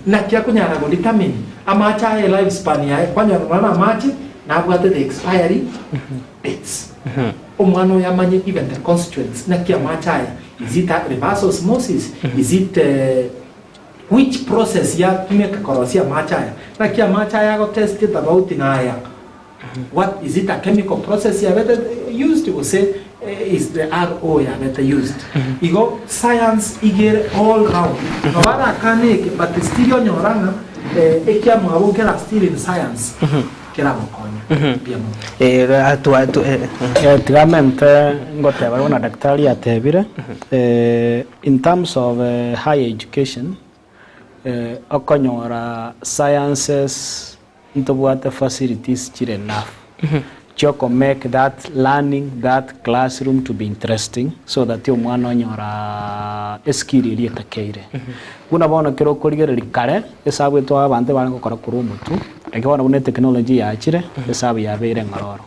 Naki akonyara go determine amache aye life span yaye kwanyora nonya na amache nabwate the expiry dates. Omwana oyo amanye even the constituents naki amache aya is it a reverse osmosis, is it which process yatumeka korosia amache aya, naki amache aya agotested about naya. What is it a chemical process yabete used gose is the RO yabete used? Igo science igere all round. Nabo arakane eke but still onyora ng'a ekiamwabo nkera still in science keramokonye. Mbuya mono. Tiga mente ngoteba buna daktari atebire, in terms of higher education, okonyora sciences Ntobwate facilities chire enough chioko make that learning, that classroom to be interesting so that omwana onyora eskill eria etakeire. Buna bono ekero okorigereria kare, esabu etwao abanto ebare gokora korwa omotwe, lakini bono buna etechnology yachire, esabu yabeire eng'ororo.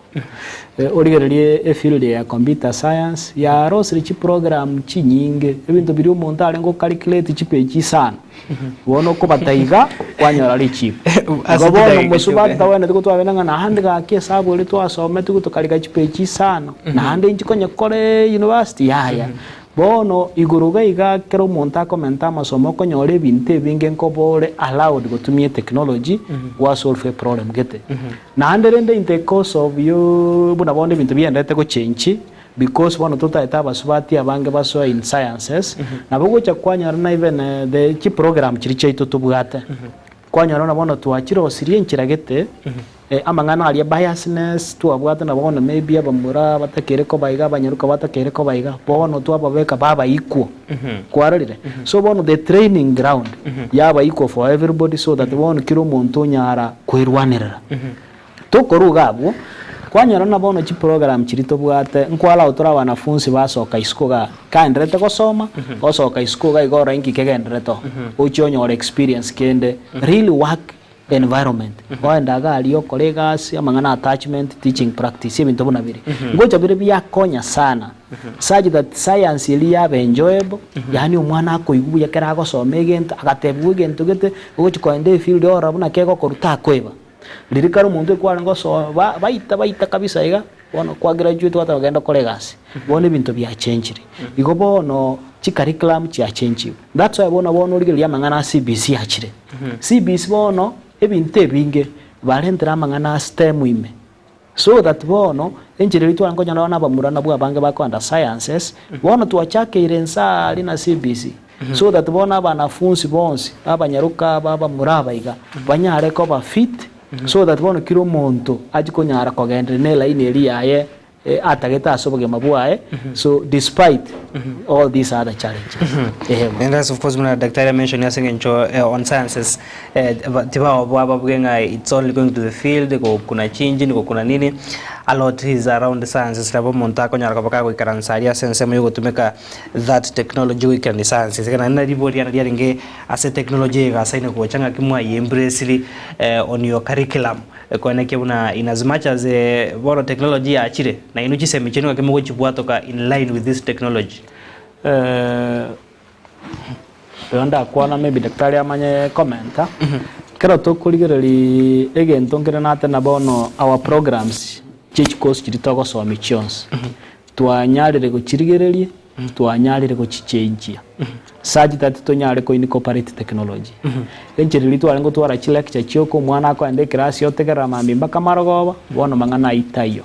Origererie efield ya computer science, yarosire chiprogram chinyinge, ebinto biria omonto arenge go calculate chipage isano. Bono okobata iga, kwanyora richiiko. Ase Igo bono chidakika mosubati chioka. tagwenereti gotwabera ng'a naende gaki esabu eria twasometigwe tokarika chipeji isano, naende inche konya kore university, yaya. Bono igoro iga iga ekero omonto akomenta amasomo okonyora ebinto ebinge nkoba ore allowed gotumia etechnology gwasolve eproblem gete. Naende rende in the course of you buna bono ebinto bienderete gochenchi, Because bono totaete abasubati abange basoe in sciences, nabo ogocha kwanyora na even the chiprogram chiria chiaito tobwate, kwanyora buna bono twachirosirie enchera gete, amang'ana aria biasness twabwate na bono maybe abamura batakeire koba iga, abanyaruka batakeire koba iga, bono twababeka baba equal, kwarorire? So bono the training ground yaba equal for everybody so that bono kera omonto onyara kwerwanerera. Tokoruga abwo, kwanyora ng'a bono chiprogram chiria tobwate, nkwalao tore abanafunsi basoka isiko igaa, kaenderete gosoma, osoka isiko iga iga orore inki kegenderete oo, ochie onyore experience kende, real work environment, oende iga aria okore egasi, amang'ana attachment, teaching practice, ebinto buna biria. Ngocha bire biakonya sana, such that science eria yaba enjoyable, yaani omwana akoigwa buya ekero agosoma egento, agatebiwa egento gete, ogochi koenda efield orore buna kegokorwa takoeba. Riria kare omonto ekwarenge gosoa ba baita baita kabisa iga, bono kwa graduate gwateba genda okore egasi. Bono ebinto biachenchire. Igo bono chicurriculum chiachenchigwe. That's why bono bono origereria amang'ana a CBC achire. CBC bono ebinto ebinge barentire amang'ana a STEM ime. So that bono enchera eria twarenge konyora abana abamura nabwo abange bakoenda sciences, bono twachakeire inse aaria na CBC. So that bono abanafunsi bonsi, abanyaroka aba abamura aba iga, banyare koba fit, so that bono kera omonto achie konyara kogenderera ne line eria yaye. atagete ase obogima bwaye so despite all these other challenges. Eeh bono. And that's of course buna daktari amention ase eng'encho on sciences tibaoboa babuge ng'a it's only going to the field gokuna chinjini gokuna nini a lot is around sciences nabo omonto akonyara koba kagoikaransa aria ase ensemo yogotumeka that technology goikerania sciences ekero naende riborio riane riarenge ase technology eye egasaine gocha ng'aki mwaye embraciri on your curriculum Koenekia buna in as much as bono technology yachire, nainwe chisemi chiaino ng'aki mogochibwatoka in line with this technology? Ekero ndakwana maybe daktari amanye komenta, ekero tokorigereria egento nkere natena bono our programs chie chikosi chiria togosomia chionsi, twanyarire gochirigereria, twanyarire gochichenjia such that tonyare ko incorporate technology. Enchera eria twarenge gotwara chilecture chioka omwana akoenda eclass otegerera mambia mpaka marogoba, bono mang'ana ayio taiyo.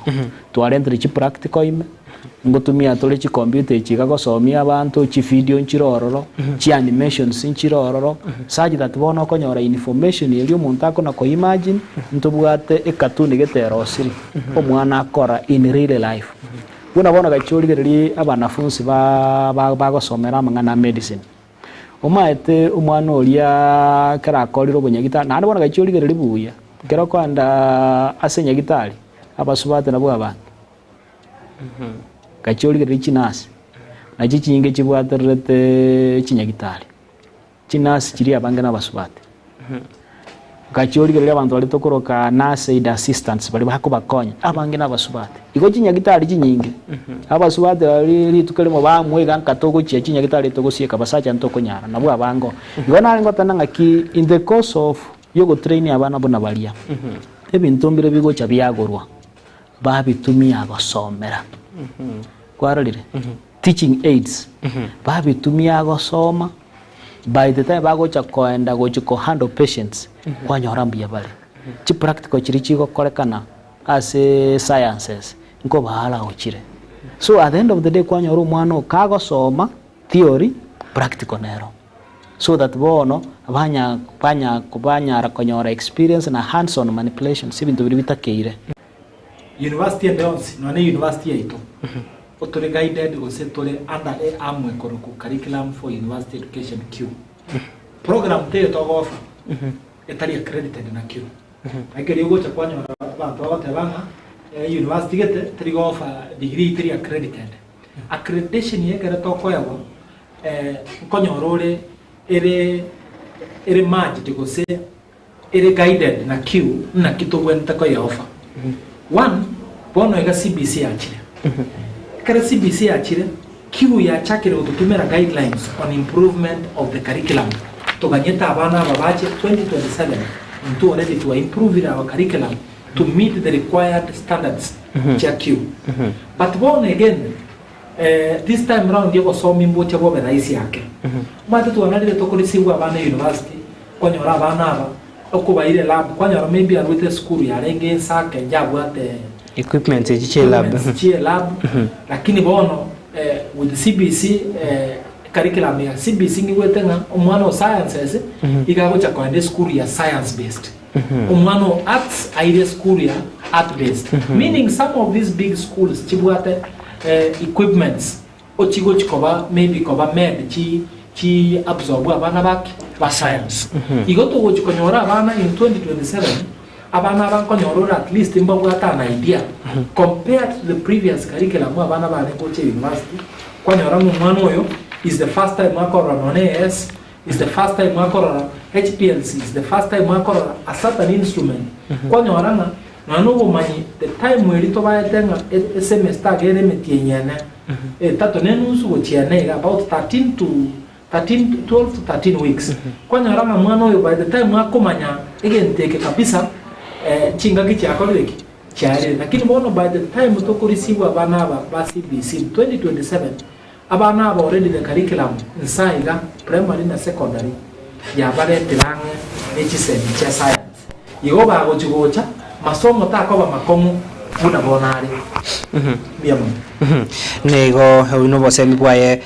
Twarentire chipractical ime, ngotumia tore chicomputer echi iga gosomia abanto, chivideo nchire ororo, chianimations nchire ororo, such that bono okonyora information eria omonto akona ko imagine, ntobwate ecartoon gete erosiri, omwana akora in real life. Buna bono gachia origererie abanafunsi ba bagosomera amang'ana a medicine. Omaete omwana oria ekero akorire obonyagitari, naende bono gachia origererie buya, ekero okoenda ase enyagitari, abasubati nabwo abange. Gachia origererie chinurse, nachio chinyinge chibwatererete chinyagitari. Chinurse chiria abange nabasubati. Gachia origereria abanto baria tokoroka nurse aid assistants baria bakobakonya, abange nabasubati. Igo chinyagitari chinyinge, abasubati baria rituko erimo bamwa iga nka togochia chinyagitari togosieka basacha ntokonyara, nabwo abange oo. Igo nare ngoteba ng'aki in the course of yogotrain abana buna baria, ebinto mbire bigocha biagorwa, babitumia gosomera. Kwarorire? Teaching aids, babitumia gosoma, by the time bagocha koenda gochi ko handle patients, kwanyora mbuya bare. Chi practical chiria chigokorekana ase sciences, nkobaara gochire. So at the end of the day kwanyora omwana oo kagosoma theory, practical nero. So that bono, banya banya banyara konyora experience na hands on manipulations, ebinto biria bitakeire. University ende yonsi, nonya ne university yaito, otore guided gose tore under e arm ekorokwa Curriculum for University Education, CUE. Program teiyo togo offer etari accredited na CUE. Ekero ogocha kwanyora abanto bagoteba ng'a university gete teri go offer degree teri accredited. Accreditation eye ekero tokoegwa nkonyora ore ere ere merged gose ere guided na CUE naki tobwenerete koye offer. One, bono iga CBC yachire. Ekero CBC yachire, CUE yachakire gototumera guidelines on improvement of the curriculum. Toganyete abana aba bache 2027 intwe already twa improvire our curriculum to meet the required standards chia CUE. But bono again, this time round obosomi mboche bobe rahisi ake. Omanyete twanarire tokoreceive abana university, Kwanyora abana aba okobaira elab, kwanyora maybe arwete esukuru yarenge ensake njabwate Equipments echi chie lab. equipments chie lab, lakini bono with CBC curriculum ya CBC ng'igwete ng'a omwana o sciences iga agocha koenda esukuru ya science based, omwana o arts aire esukuru ya art based, meaning some of these big schools chibwate equipments Ochigochi koba maybe koba made chi chi absorbwe abana bake ba science. Igo togochi konyora abana in 2027 abana aba nkonyora ore at least mbabwate an idea compared to the previous curriculum abana bare gocha university kwanyora ng'a omwana oyo is the first time akorora nonye AS is the first time akorora HPLC is the first time akorora a certain instrument kwanyora ng'a Nonya nobomanyi the time eria tobaete ng'a esemester iga ere emetienyi ene, etato na enusu gochia ene iga about 13 to 13 12 to 13 weeks. Kwanyora ng'a mwana oyo by the time akomanya egento eke kabisa chingaki chiakorire ki? Chiarire. Lakini bono by the time toko receive abana aba ba CBC in 2027, abana aba already the curriculum nsa iga primary na secondary yabaretire ang'e ne chisemi chia science. Igo bagochi gocha, masomo takoba makong'u buna bono are. Mbuya mono. Nigo oyio nobosemi bwaye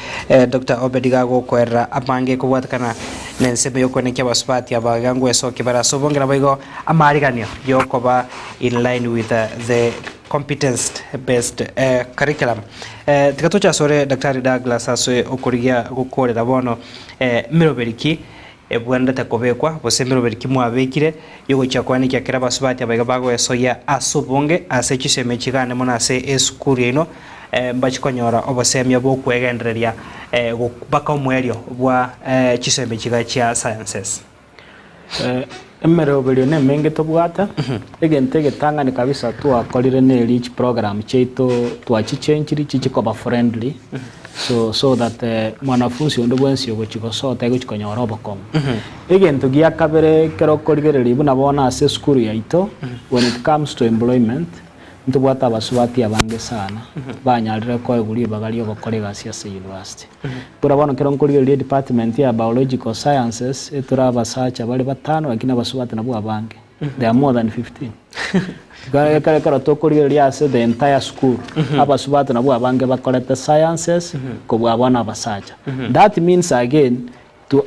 Doctor Obed iga agokoerera abange kobwatekana na ensemo yokoenekia abasubati aba iga ngwesokia bare ase obonge naboigo amaariganio yokoba in line with the competence based curriculum. Tiga toche asore Daktari Douglas ase okorigia gokorera bono meroberi ki ebwenerete kobekwa gose meroberi ki mwabekire yogochia koenekia kera abasubati aba iga bagoesoyia ase obonge ase chisemi chigane mono ase esukuru yaino mbachi konyora obosemia bw'okwegendereria mpaka omoerio bwa chisemi chiga chia sciences. Emeroberio nemenge tobwate, egento egetang'ani kabisa twakorire neri chiprogram chiaito twachichenchiri chichikoba friendly so so that mwanafunzi onde bwensi ogochi gosoa taigochi konyora obokong'u. Egento gia kabere ekero okorigereria buna bono ase esukuru yaito when it comes to employment Ntobwate abasubati abange sana banyarire koegwa ribaga ri'ogokora egasi ase university. Buna bono ekero nkorigereria edepartment ya biological sciences etore abasacha bare batano lakini abasubati nabwo abange, they are more than 15. Ekero ekero tokorigereria ase the entire school abasubati nabwo abange bakorete sciences kobua bono abasacha. That means again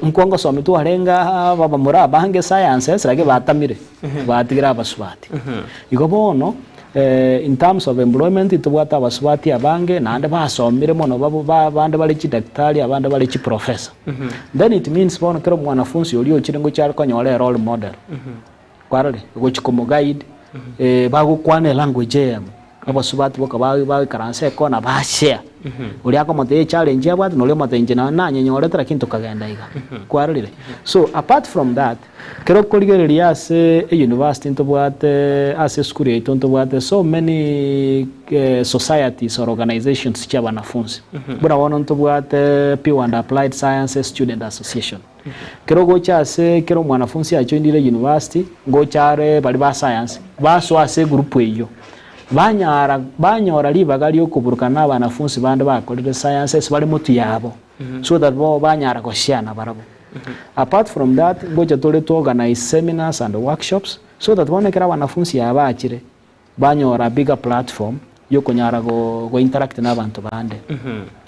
Nkwo ngosomi twarenge abamura abange sciences lakini batamire batigire abasubati. Igo bono in terms of employment ntobwate abasubati abange naende basomire mono abande bare chidaktari abande bare chiprofessor. Then it means bono kera omwanafunsi oria ochire ngochia are konyora erole model. Kwarorire? Gochia komoguide bagokwana elanguage eyemo. Abasubati boka bagoikaransa ekona bashare. Oria akomotebia echallenge abwate na oria omotebia inche nonye nanyenyorete lakini tokagenda iga. Kwarorire? So apart from that, ekero okorigereria ase euniversity ntobwate ase esukuru yaito ntobwate so many societies or organizations chia abanafunzi. Buna bono ntobwate Pure and Applied Sciences Student Association. Ekero ogocha ase ekero omwanafunsi ajoinire university, ngocha are baria ba science, basoa ase egroup eyio, banyara banyora ribaga riokoburukana na abanafunsi bande bakorire sciences bare motwe yabo, so that bo banyara goshare nabarabwo. Apart from that, ngocha tore to organize seminars and workshops, so that bono ekero abanafunsi aba bachire, banyora a bigger platform yokonyara go go interact na abanto bande.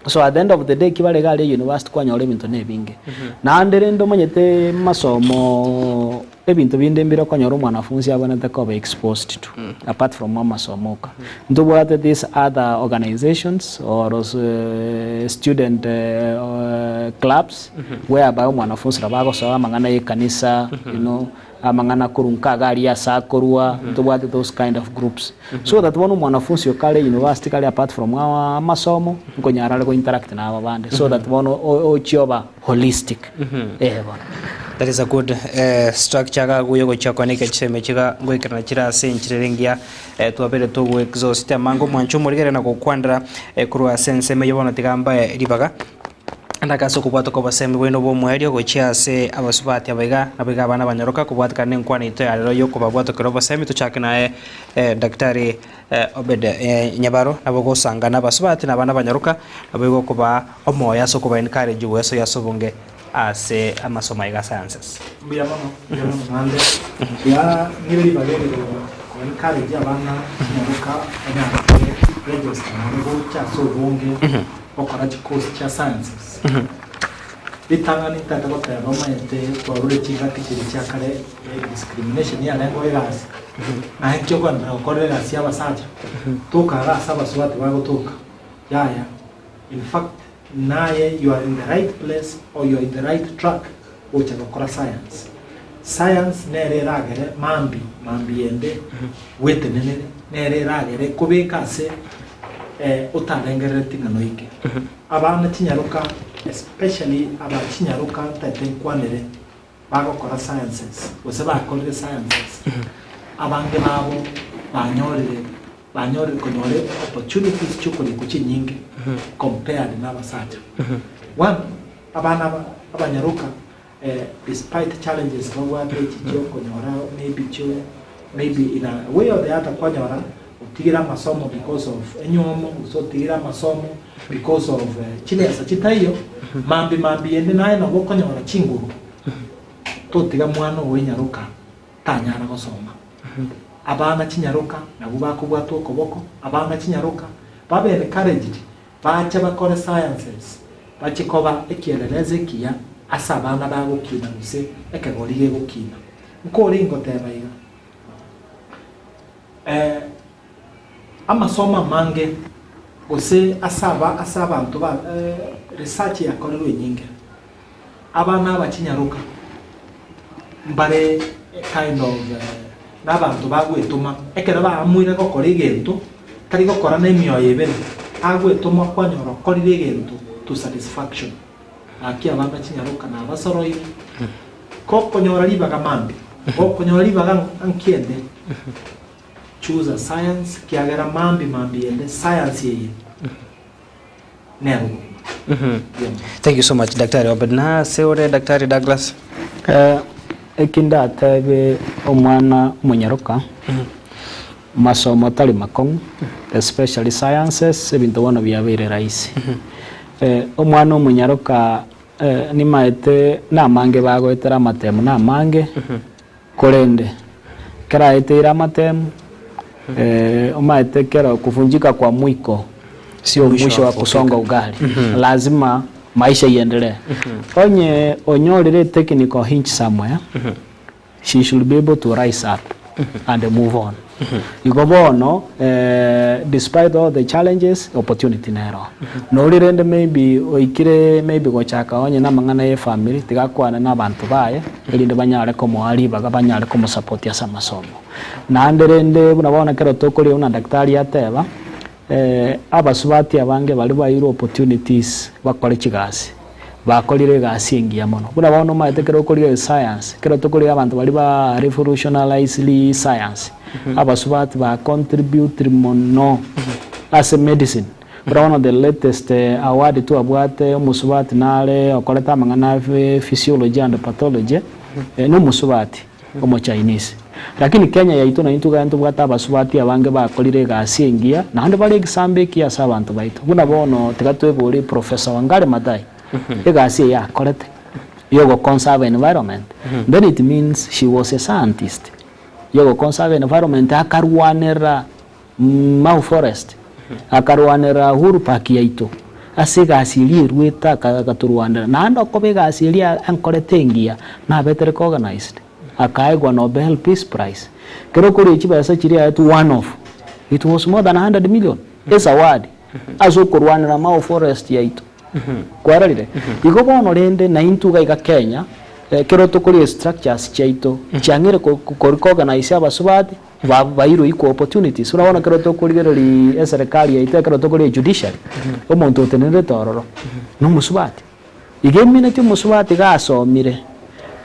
So at the end of the day ki bare iga aria university kwanyora ebinto na ebinge. Naende rende omanyete masomo ebinto binde mbire okonyora omwanafunzi abwenerete koba exposed to apart from amasomo oka. Ntobwate these other organizations or student clubs whereby omwanafunzi nabo agosoa amang'ana ya ekanisa you know. Amang'ana korwa nkaga aria ase akorwa, ntobwate those kind of groups. So that bono omwanafunsi oyo kare university kare apart from amasomo, nkonyara are go interact na aba bande so that bono ochie oba holistic. Eh bono. That is a good structure iga aguya gochia kwaneka chisemi chiga ngoikerana chire ase enchera ere engiya twabeire togo exhaust amange omwancho omorigere na gokwanera korwa ase ensemo eyio bono tiga mbae ribaga. Naende ase okobwata kw'obosemi bwaino bw'omoerio gochia ase abasubati aba iga, nabo iga abana abanyoroka, kobwatekana nenkwana yaito ya rero y'okobabwatokera obosemi, tochake naye Daktari Obed Nyabaro, nabo ogosanga nabasubati na abana abanyoroka, nabo igo okobaa omoyo ase okoba encourage gwesoyia ase obonge ase amasomo aiga a sciences. Mbuya mono, mbuya mono naende buya ng'ire ribaga eri ko encourage abana chinyaroka banyare register naende gocha ase obonge. Gokora chikosi chia sciences. Ritang'ani ntagete goteba omanyete twarure chingaki chiria chia kare discrimination yarengeo egasi, naye nki okoenderea gokorera egasi ya abasacha, toka iga ase abasubati bagotoka, yaya in fact naye you are in the right place or you are in the right track gocha gokora science. Science nere eragere mambia mambia ende bwetenenere, nere eragere ekobeke ase otarengerereti ng'a noike. Abana chinyaroka especially aba chinyaroka ntaete nkwanere bagokora sciences gose bakorire sciences, abange babo banyorire banyorire konyora opportunities chiokoriekwa chinyinge compared na abasacha. One, abana aba abanyaroka despite challenges babwate echi chiokonyora maybe chio maybe in a way or the other kwanyora otigire amasomo because of enywomo gose otigire amasomo because of chibesa chitaiyo mambi mambi ende naye nabo okonyora chinguru totiga mwana ogo enyaroka tanyara gosoma. Abana chinyaroka nabwo bakobwatwa okoboko abana chinyaroka babe encouraged bache bakore sciences bache koba ekielelezo ekiya. Ase abana bagokina gose ekegori gegokina. Nkore ingoteba iga, eh, amasomo amange gose ase aba ase abanto ba research yakorerwe enyinge, abana aba chinyaroka mbare kind of na abanto bagwetoma, ekero baamuire gokora egento, tari gokora na emioyo ebere, agwetoma kwanyora okorire egento to satisfaction. Gaki abana chinyaroka nabasoroire, gokonyora ribaga mambia, gokonyora ribaga nkiende, choose a science, kiagera mambia mambia ende science eye nero obogima. Thank you so much Daktari Obed. Na ase ore Daktari Douglas? Eh, eki ndatebe omwana omonyaroka, masomo tari makong'u, especially sciences, ebinto bono biabeire rahisi. Omwana omonyaroka nimaete namange bagoetera amatemu namange, korende ekero aeteire amatemu, omaete ekero kuvunjika kwa mwiko sio mwisho wa kusonga ugali, lazima maisha iendelee. Onye onyorire etechnical hitch somewhere, she should be able to rise up and move on. Igo bono despite all the challenges, opportunity nero. Nori rende maybe oikire maybe gochaka onye na amang'ana ye family tiga akwane na abanto baye erinde banyare komoa ribaga banyare komosupport ase amasomo. Naende rende buna bono ekero tokoria buna daktari ateba, abasubati abange baria bairwe opportunities bakore chigasi. Bakorire egasi engiya mono. Buna bono omanyete ekero okorigia escience, ekero tokorigia abanto baria ba revolutionalised science, abasubati ba contributire mono ase medicine. Buna bono the latest award twabwate omosubati nare okorete amang'ana a physiology and pathology, na omosubati omo Chinese. Lakini Kenya yaito naintwe iga ntobwate abasubati abange bakorire egasi engiya naende bare egesambo ekiya ase abanto baito. Buna bono tiga twebore Professor Wangari Maathai egasi eye akorete yogo conserve environment then it means she was a scientist yogo conserve environment akarwanera Mau Forest, akarwanera Uhuru Park yaito, ase egasi eria erwete agatorwanera. Naende okoba egasi eria ankorete engiya, nabete recognized, akaegwa Nobel Peace Prize. Kero okoria chibesa chiria aetwe one off, it was more than 100 million ezawadi ase okorwanera Mau Forest yaito. Kwarorire? Igo bono rende naintwe iga iga Kenya, ekero tokoria structures chiaito, chiang'ire ko recognize abasubati, Bairwe equal opportunities. Buna bono ekero tokorigereria eserekari yaito ekero tokorigereria judiciary, omonto otenenerete ororo nomosubati. Iga emineti omosubati iga asomire,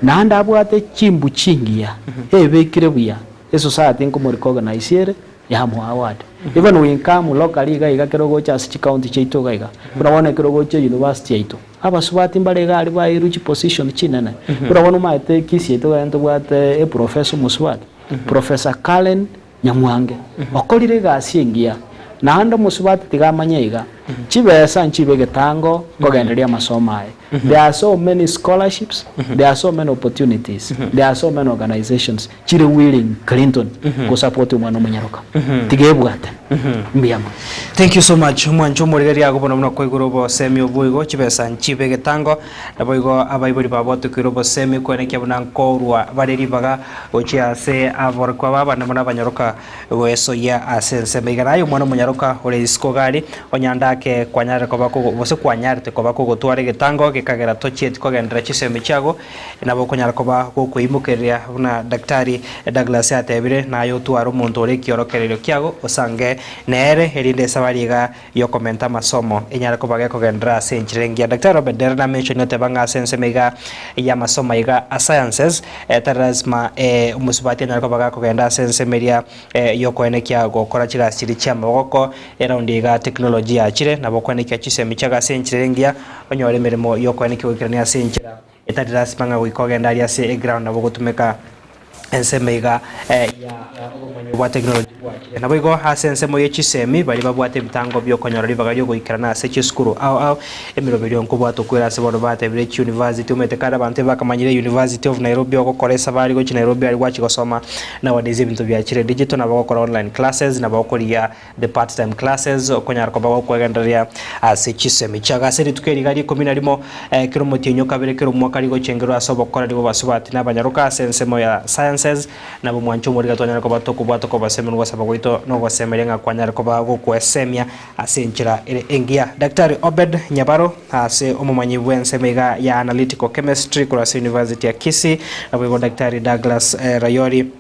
naende abwate chimbu chingiya, ebekire buya, esociety nkomo recognize ere, yamoa award. Even we come locally iga iga ekero ogocha ase chicounty chiaito iga iga, buna bono ekero ogocha university yaito, abasubati mbare iga aria bairwe chiposition chinene. Buna bono omanyete Kisii yaito iga ntobwate eprofessor omosubati. Professor Karen Nyamwange okorire egasi engiya naende omosubati tiga amanye iga chibesa nchibe egetango kogendereria amasomo aye there are so many scholarships there are so many opportunities there are so many organizations chire willing Clinton gosupport omwana omonyaroka tiga ebwate mbuya mono. Thank you so much omwancho omorigereria ago bono buna kwaigure obosemi obwo igo chibesa nchibe egetango Naboigo abaibori babo batokeire obosemi koenekia buna nkorua bare ribaga gochia ase aborokigwa b'abana buna abanyaroka goesoyia ase ensemo. Iga naye omwana omonyaroka ore isiko iga aria, onyande ake kwanyarire koba kogo gose kwanyarete koba kogotwara egetango gekagera tochieti kogenderera chisemi chiago, nabo okonyara koba gokoimokereria buna Daktari Douglas atebire, naye otware omonto ore ekiorokererio kiago osange nere, erinde esabari iga y'okomenta amasomo enyare koba gekogenderera ase enchera engiya. Daktari Robert nere namentionie oteba ng'a ase ensemo iga y'amasomo aiga a sciences, tari lasima omosubati anyare koba gakogenda ase ensemo eria y'okoenekia gokora chigasi chiria chi'amaboko, eraundi iga technology yachire, nabo okoenekia chisemi chiago ase enchera engiya, onyore emeremo y'okoenekia goikerania ase enchera etari lasima ng'a goika ogende aria ase eground nabo ogotumeka. Ensemo iga ya obomanyi bwa technology bwachire. Naboigo ase ensemo ye chisemi baria babwate ebitango biokonyora ribaga riogoikerana ase chisukuru ao ao emeroberio nkobwata okwera ase bono batebire chiuniversity omanyete kare abanto ebakamanyire University of Nairobi ogokora esabari gochia Nairobi aria gwachia gosoma nowadays ebinto biachire digital nabo ogokora online classes nabo okorigia the part time classes okonyara koba gokwegendereria ase chisemi chiago ase rituko eri iga rikomi na rimo kera omotienyi okabere kera omwaka rigochengerwa ase obokoreri bw'abasubati na abanyaroka ase ensemo ya sciences nabo mwanche omoriga twanyare koba tokobwata okobasemia nogosaba gwaito nogosemeria ng'a kwanyare koba gokwesemia ase enchera ere engiya. Daktari Obed Nyabaro ase omomanyi bw'ensemo iga ya analytical chemistry korwa ase University ya Kisii naboigo Daktari Douglas Rayori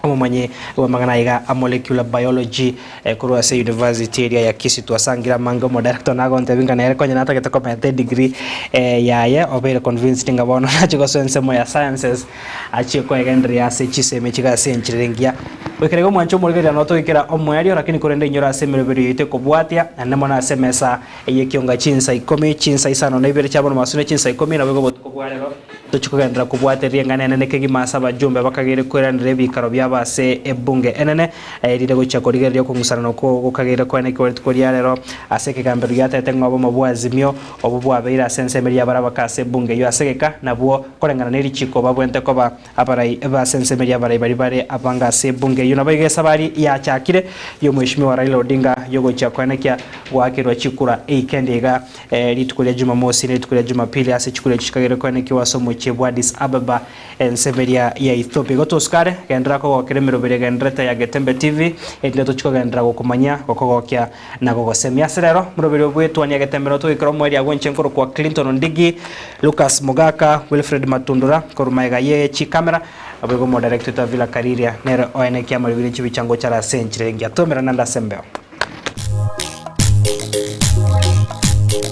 Omomanyi bw'amang'ana aiga a molecular biology korwa ase university eria ya Kisii twasangire amange omodirector nagontebia ng'a nere konya natagete komenta edegree yaye obeire convinced ng'a bono nachie gosoa ensemo ya sciences achie koegendereria ase chisemi echi ase enchera ere engiya. Goikera iga omwancho omorigereria noo togoikera omoerio lakini korende inyora ase emeroberio yaito ekobwatia naende mono ase emesa eye ekionga chinsa ikomi, chinsa isano na ibere chia bono mogaso ne chinsa ikomi naboigo obotuko bwa rero. Tochia kogenderera kobwatereria eng'ana enene kegima ase abajumbe bakageire kweranera ebiikaro biabo ase ebunge enene, erinde gochia korigereria okong'usanana okwo gokageire koenekigwa rituko ria rero ase ekegambero giatete ng'a obomo bwa Azimio obwo bwabeire ase ensemo eria y'abarabaka ase ebunge eyio ase egeka nabwo koreng'ana ne richiko babwente koba abarai b'ase ensemo eria y'abarai baria bare abange ase ebunge eyio. Naboigo esabari yachakire y'omweshimiwa Raila Odinga y'ogochia koenekia goakerwa chikura eikendi iga Rituko ria Jumamosi na rituko ria Jumapili ase chikura echio chikagera koenekiwa ase omochie bw'Addis Ababa, ensemo eria ya Ethiopia. Igo tosukare, genderera kogokera emeroberi egendererete ya Getembe TV, erinde tochie kogenderera gokomanyia, gokogokia, na gogosemia. Ase rero, moroberi obw'etuani ya Getembe noo togoikera omoerio agwo inche nkorokwa Clinton Ondigi, Lucas Mogaka, Wilfred Matundura, korwa magega ye chikamera, naboigo omodirector oito Avila Kariria nere oenekia amariogi ne chibicha ngochare ase enchera engiya. Twaumerane naende ase embeo.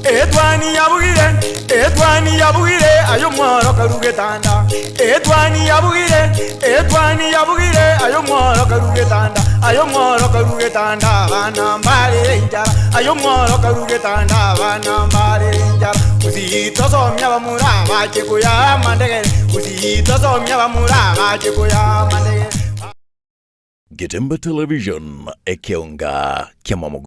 Etwani yabugire, etwani yabugire, aye omworo karu getanda. Etwani yabugire, etwani yabugire, aye omworo karu getanda. Aye omworo karu getanda, abana mbarere enchara. Aye omworo karu getanda, abana mbarere enchara. Gusii tosomia abamura bache koyaa amandegere, Gusii tosomia abamura bache koyaa amandegere. Getembe Television, ekeonga ki'amamogo.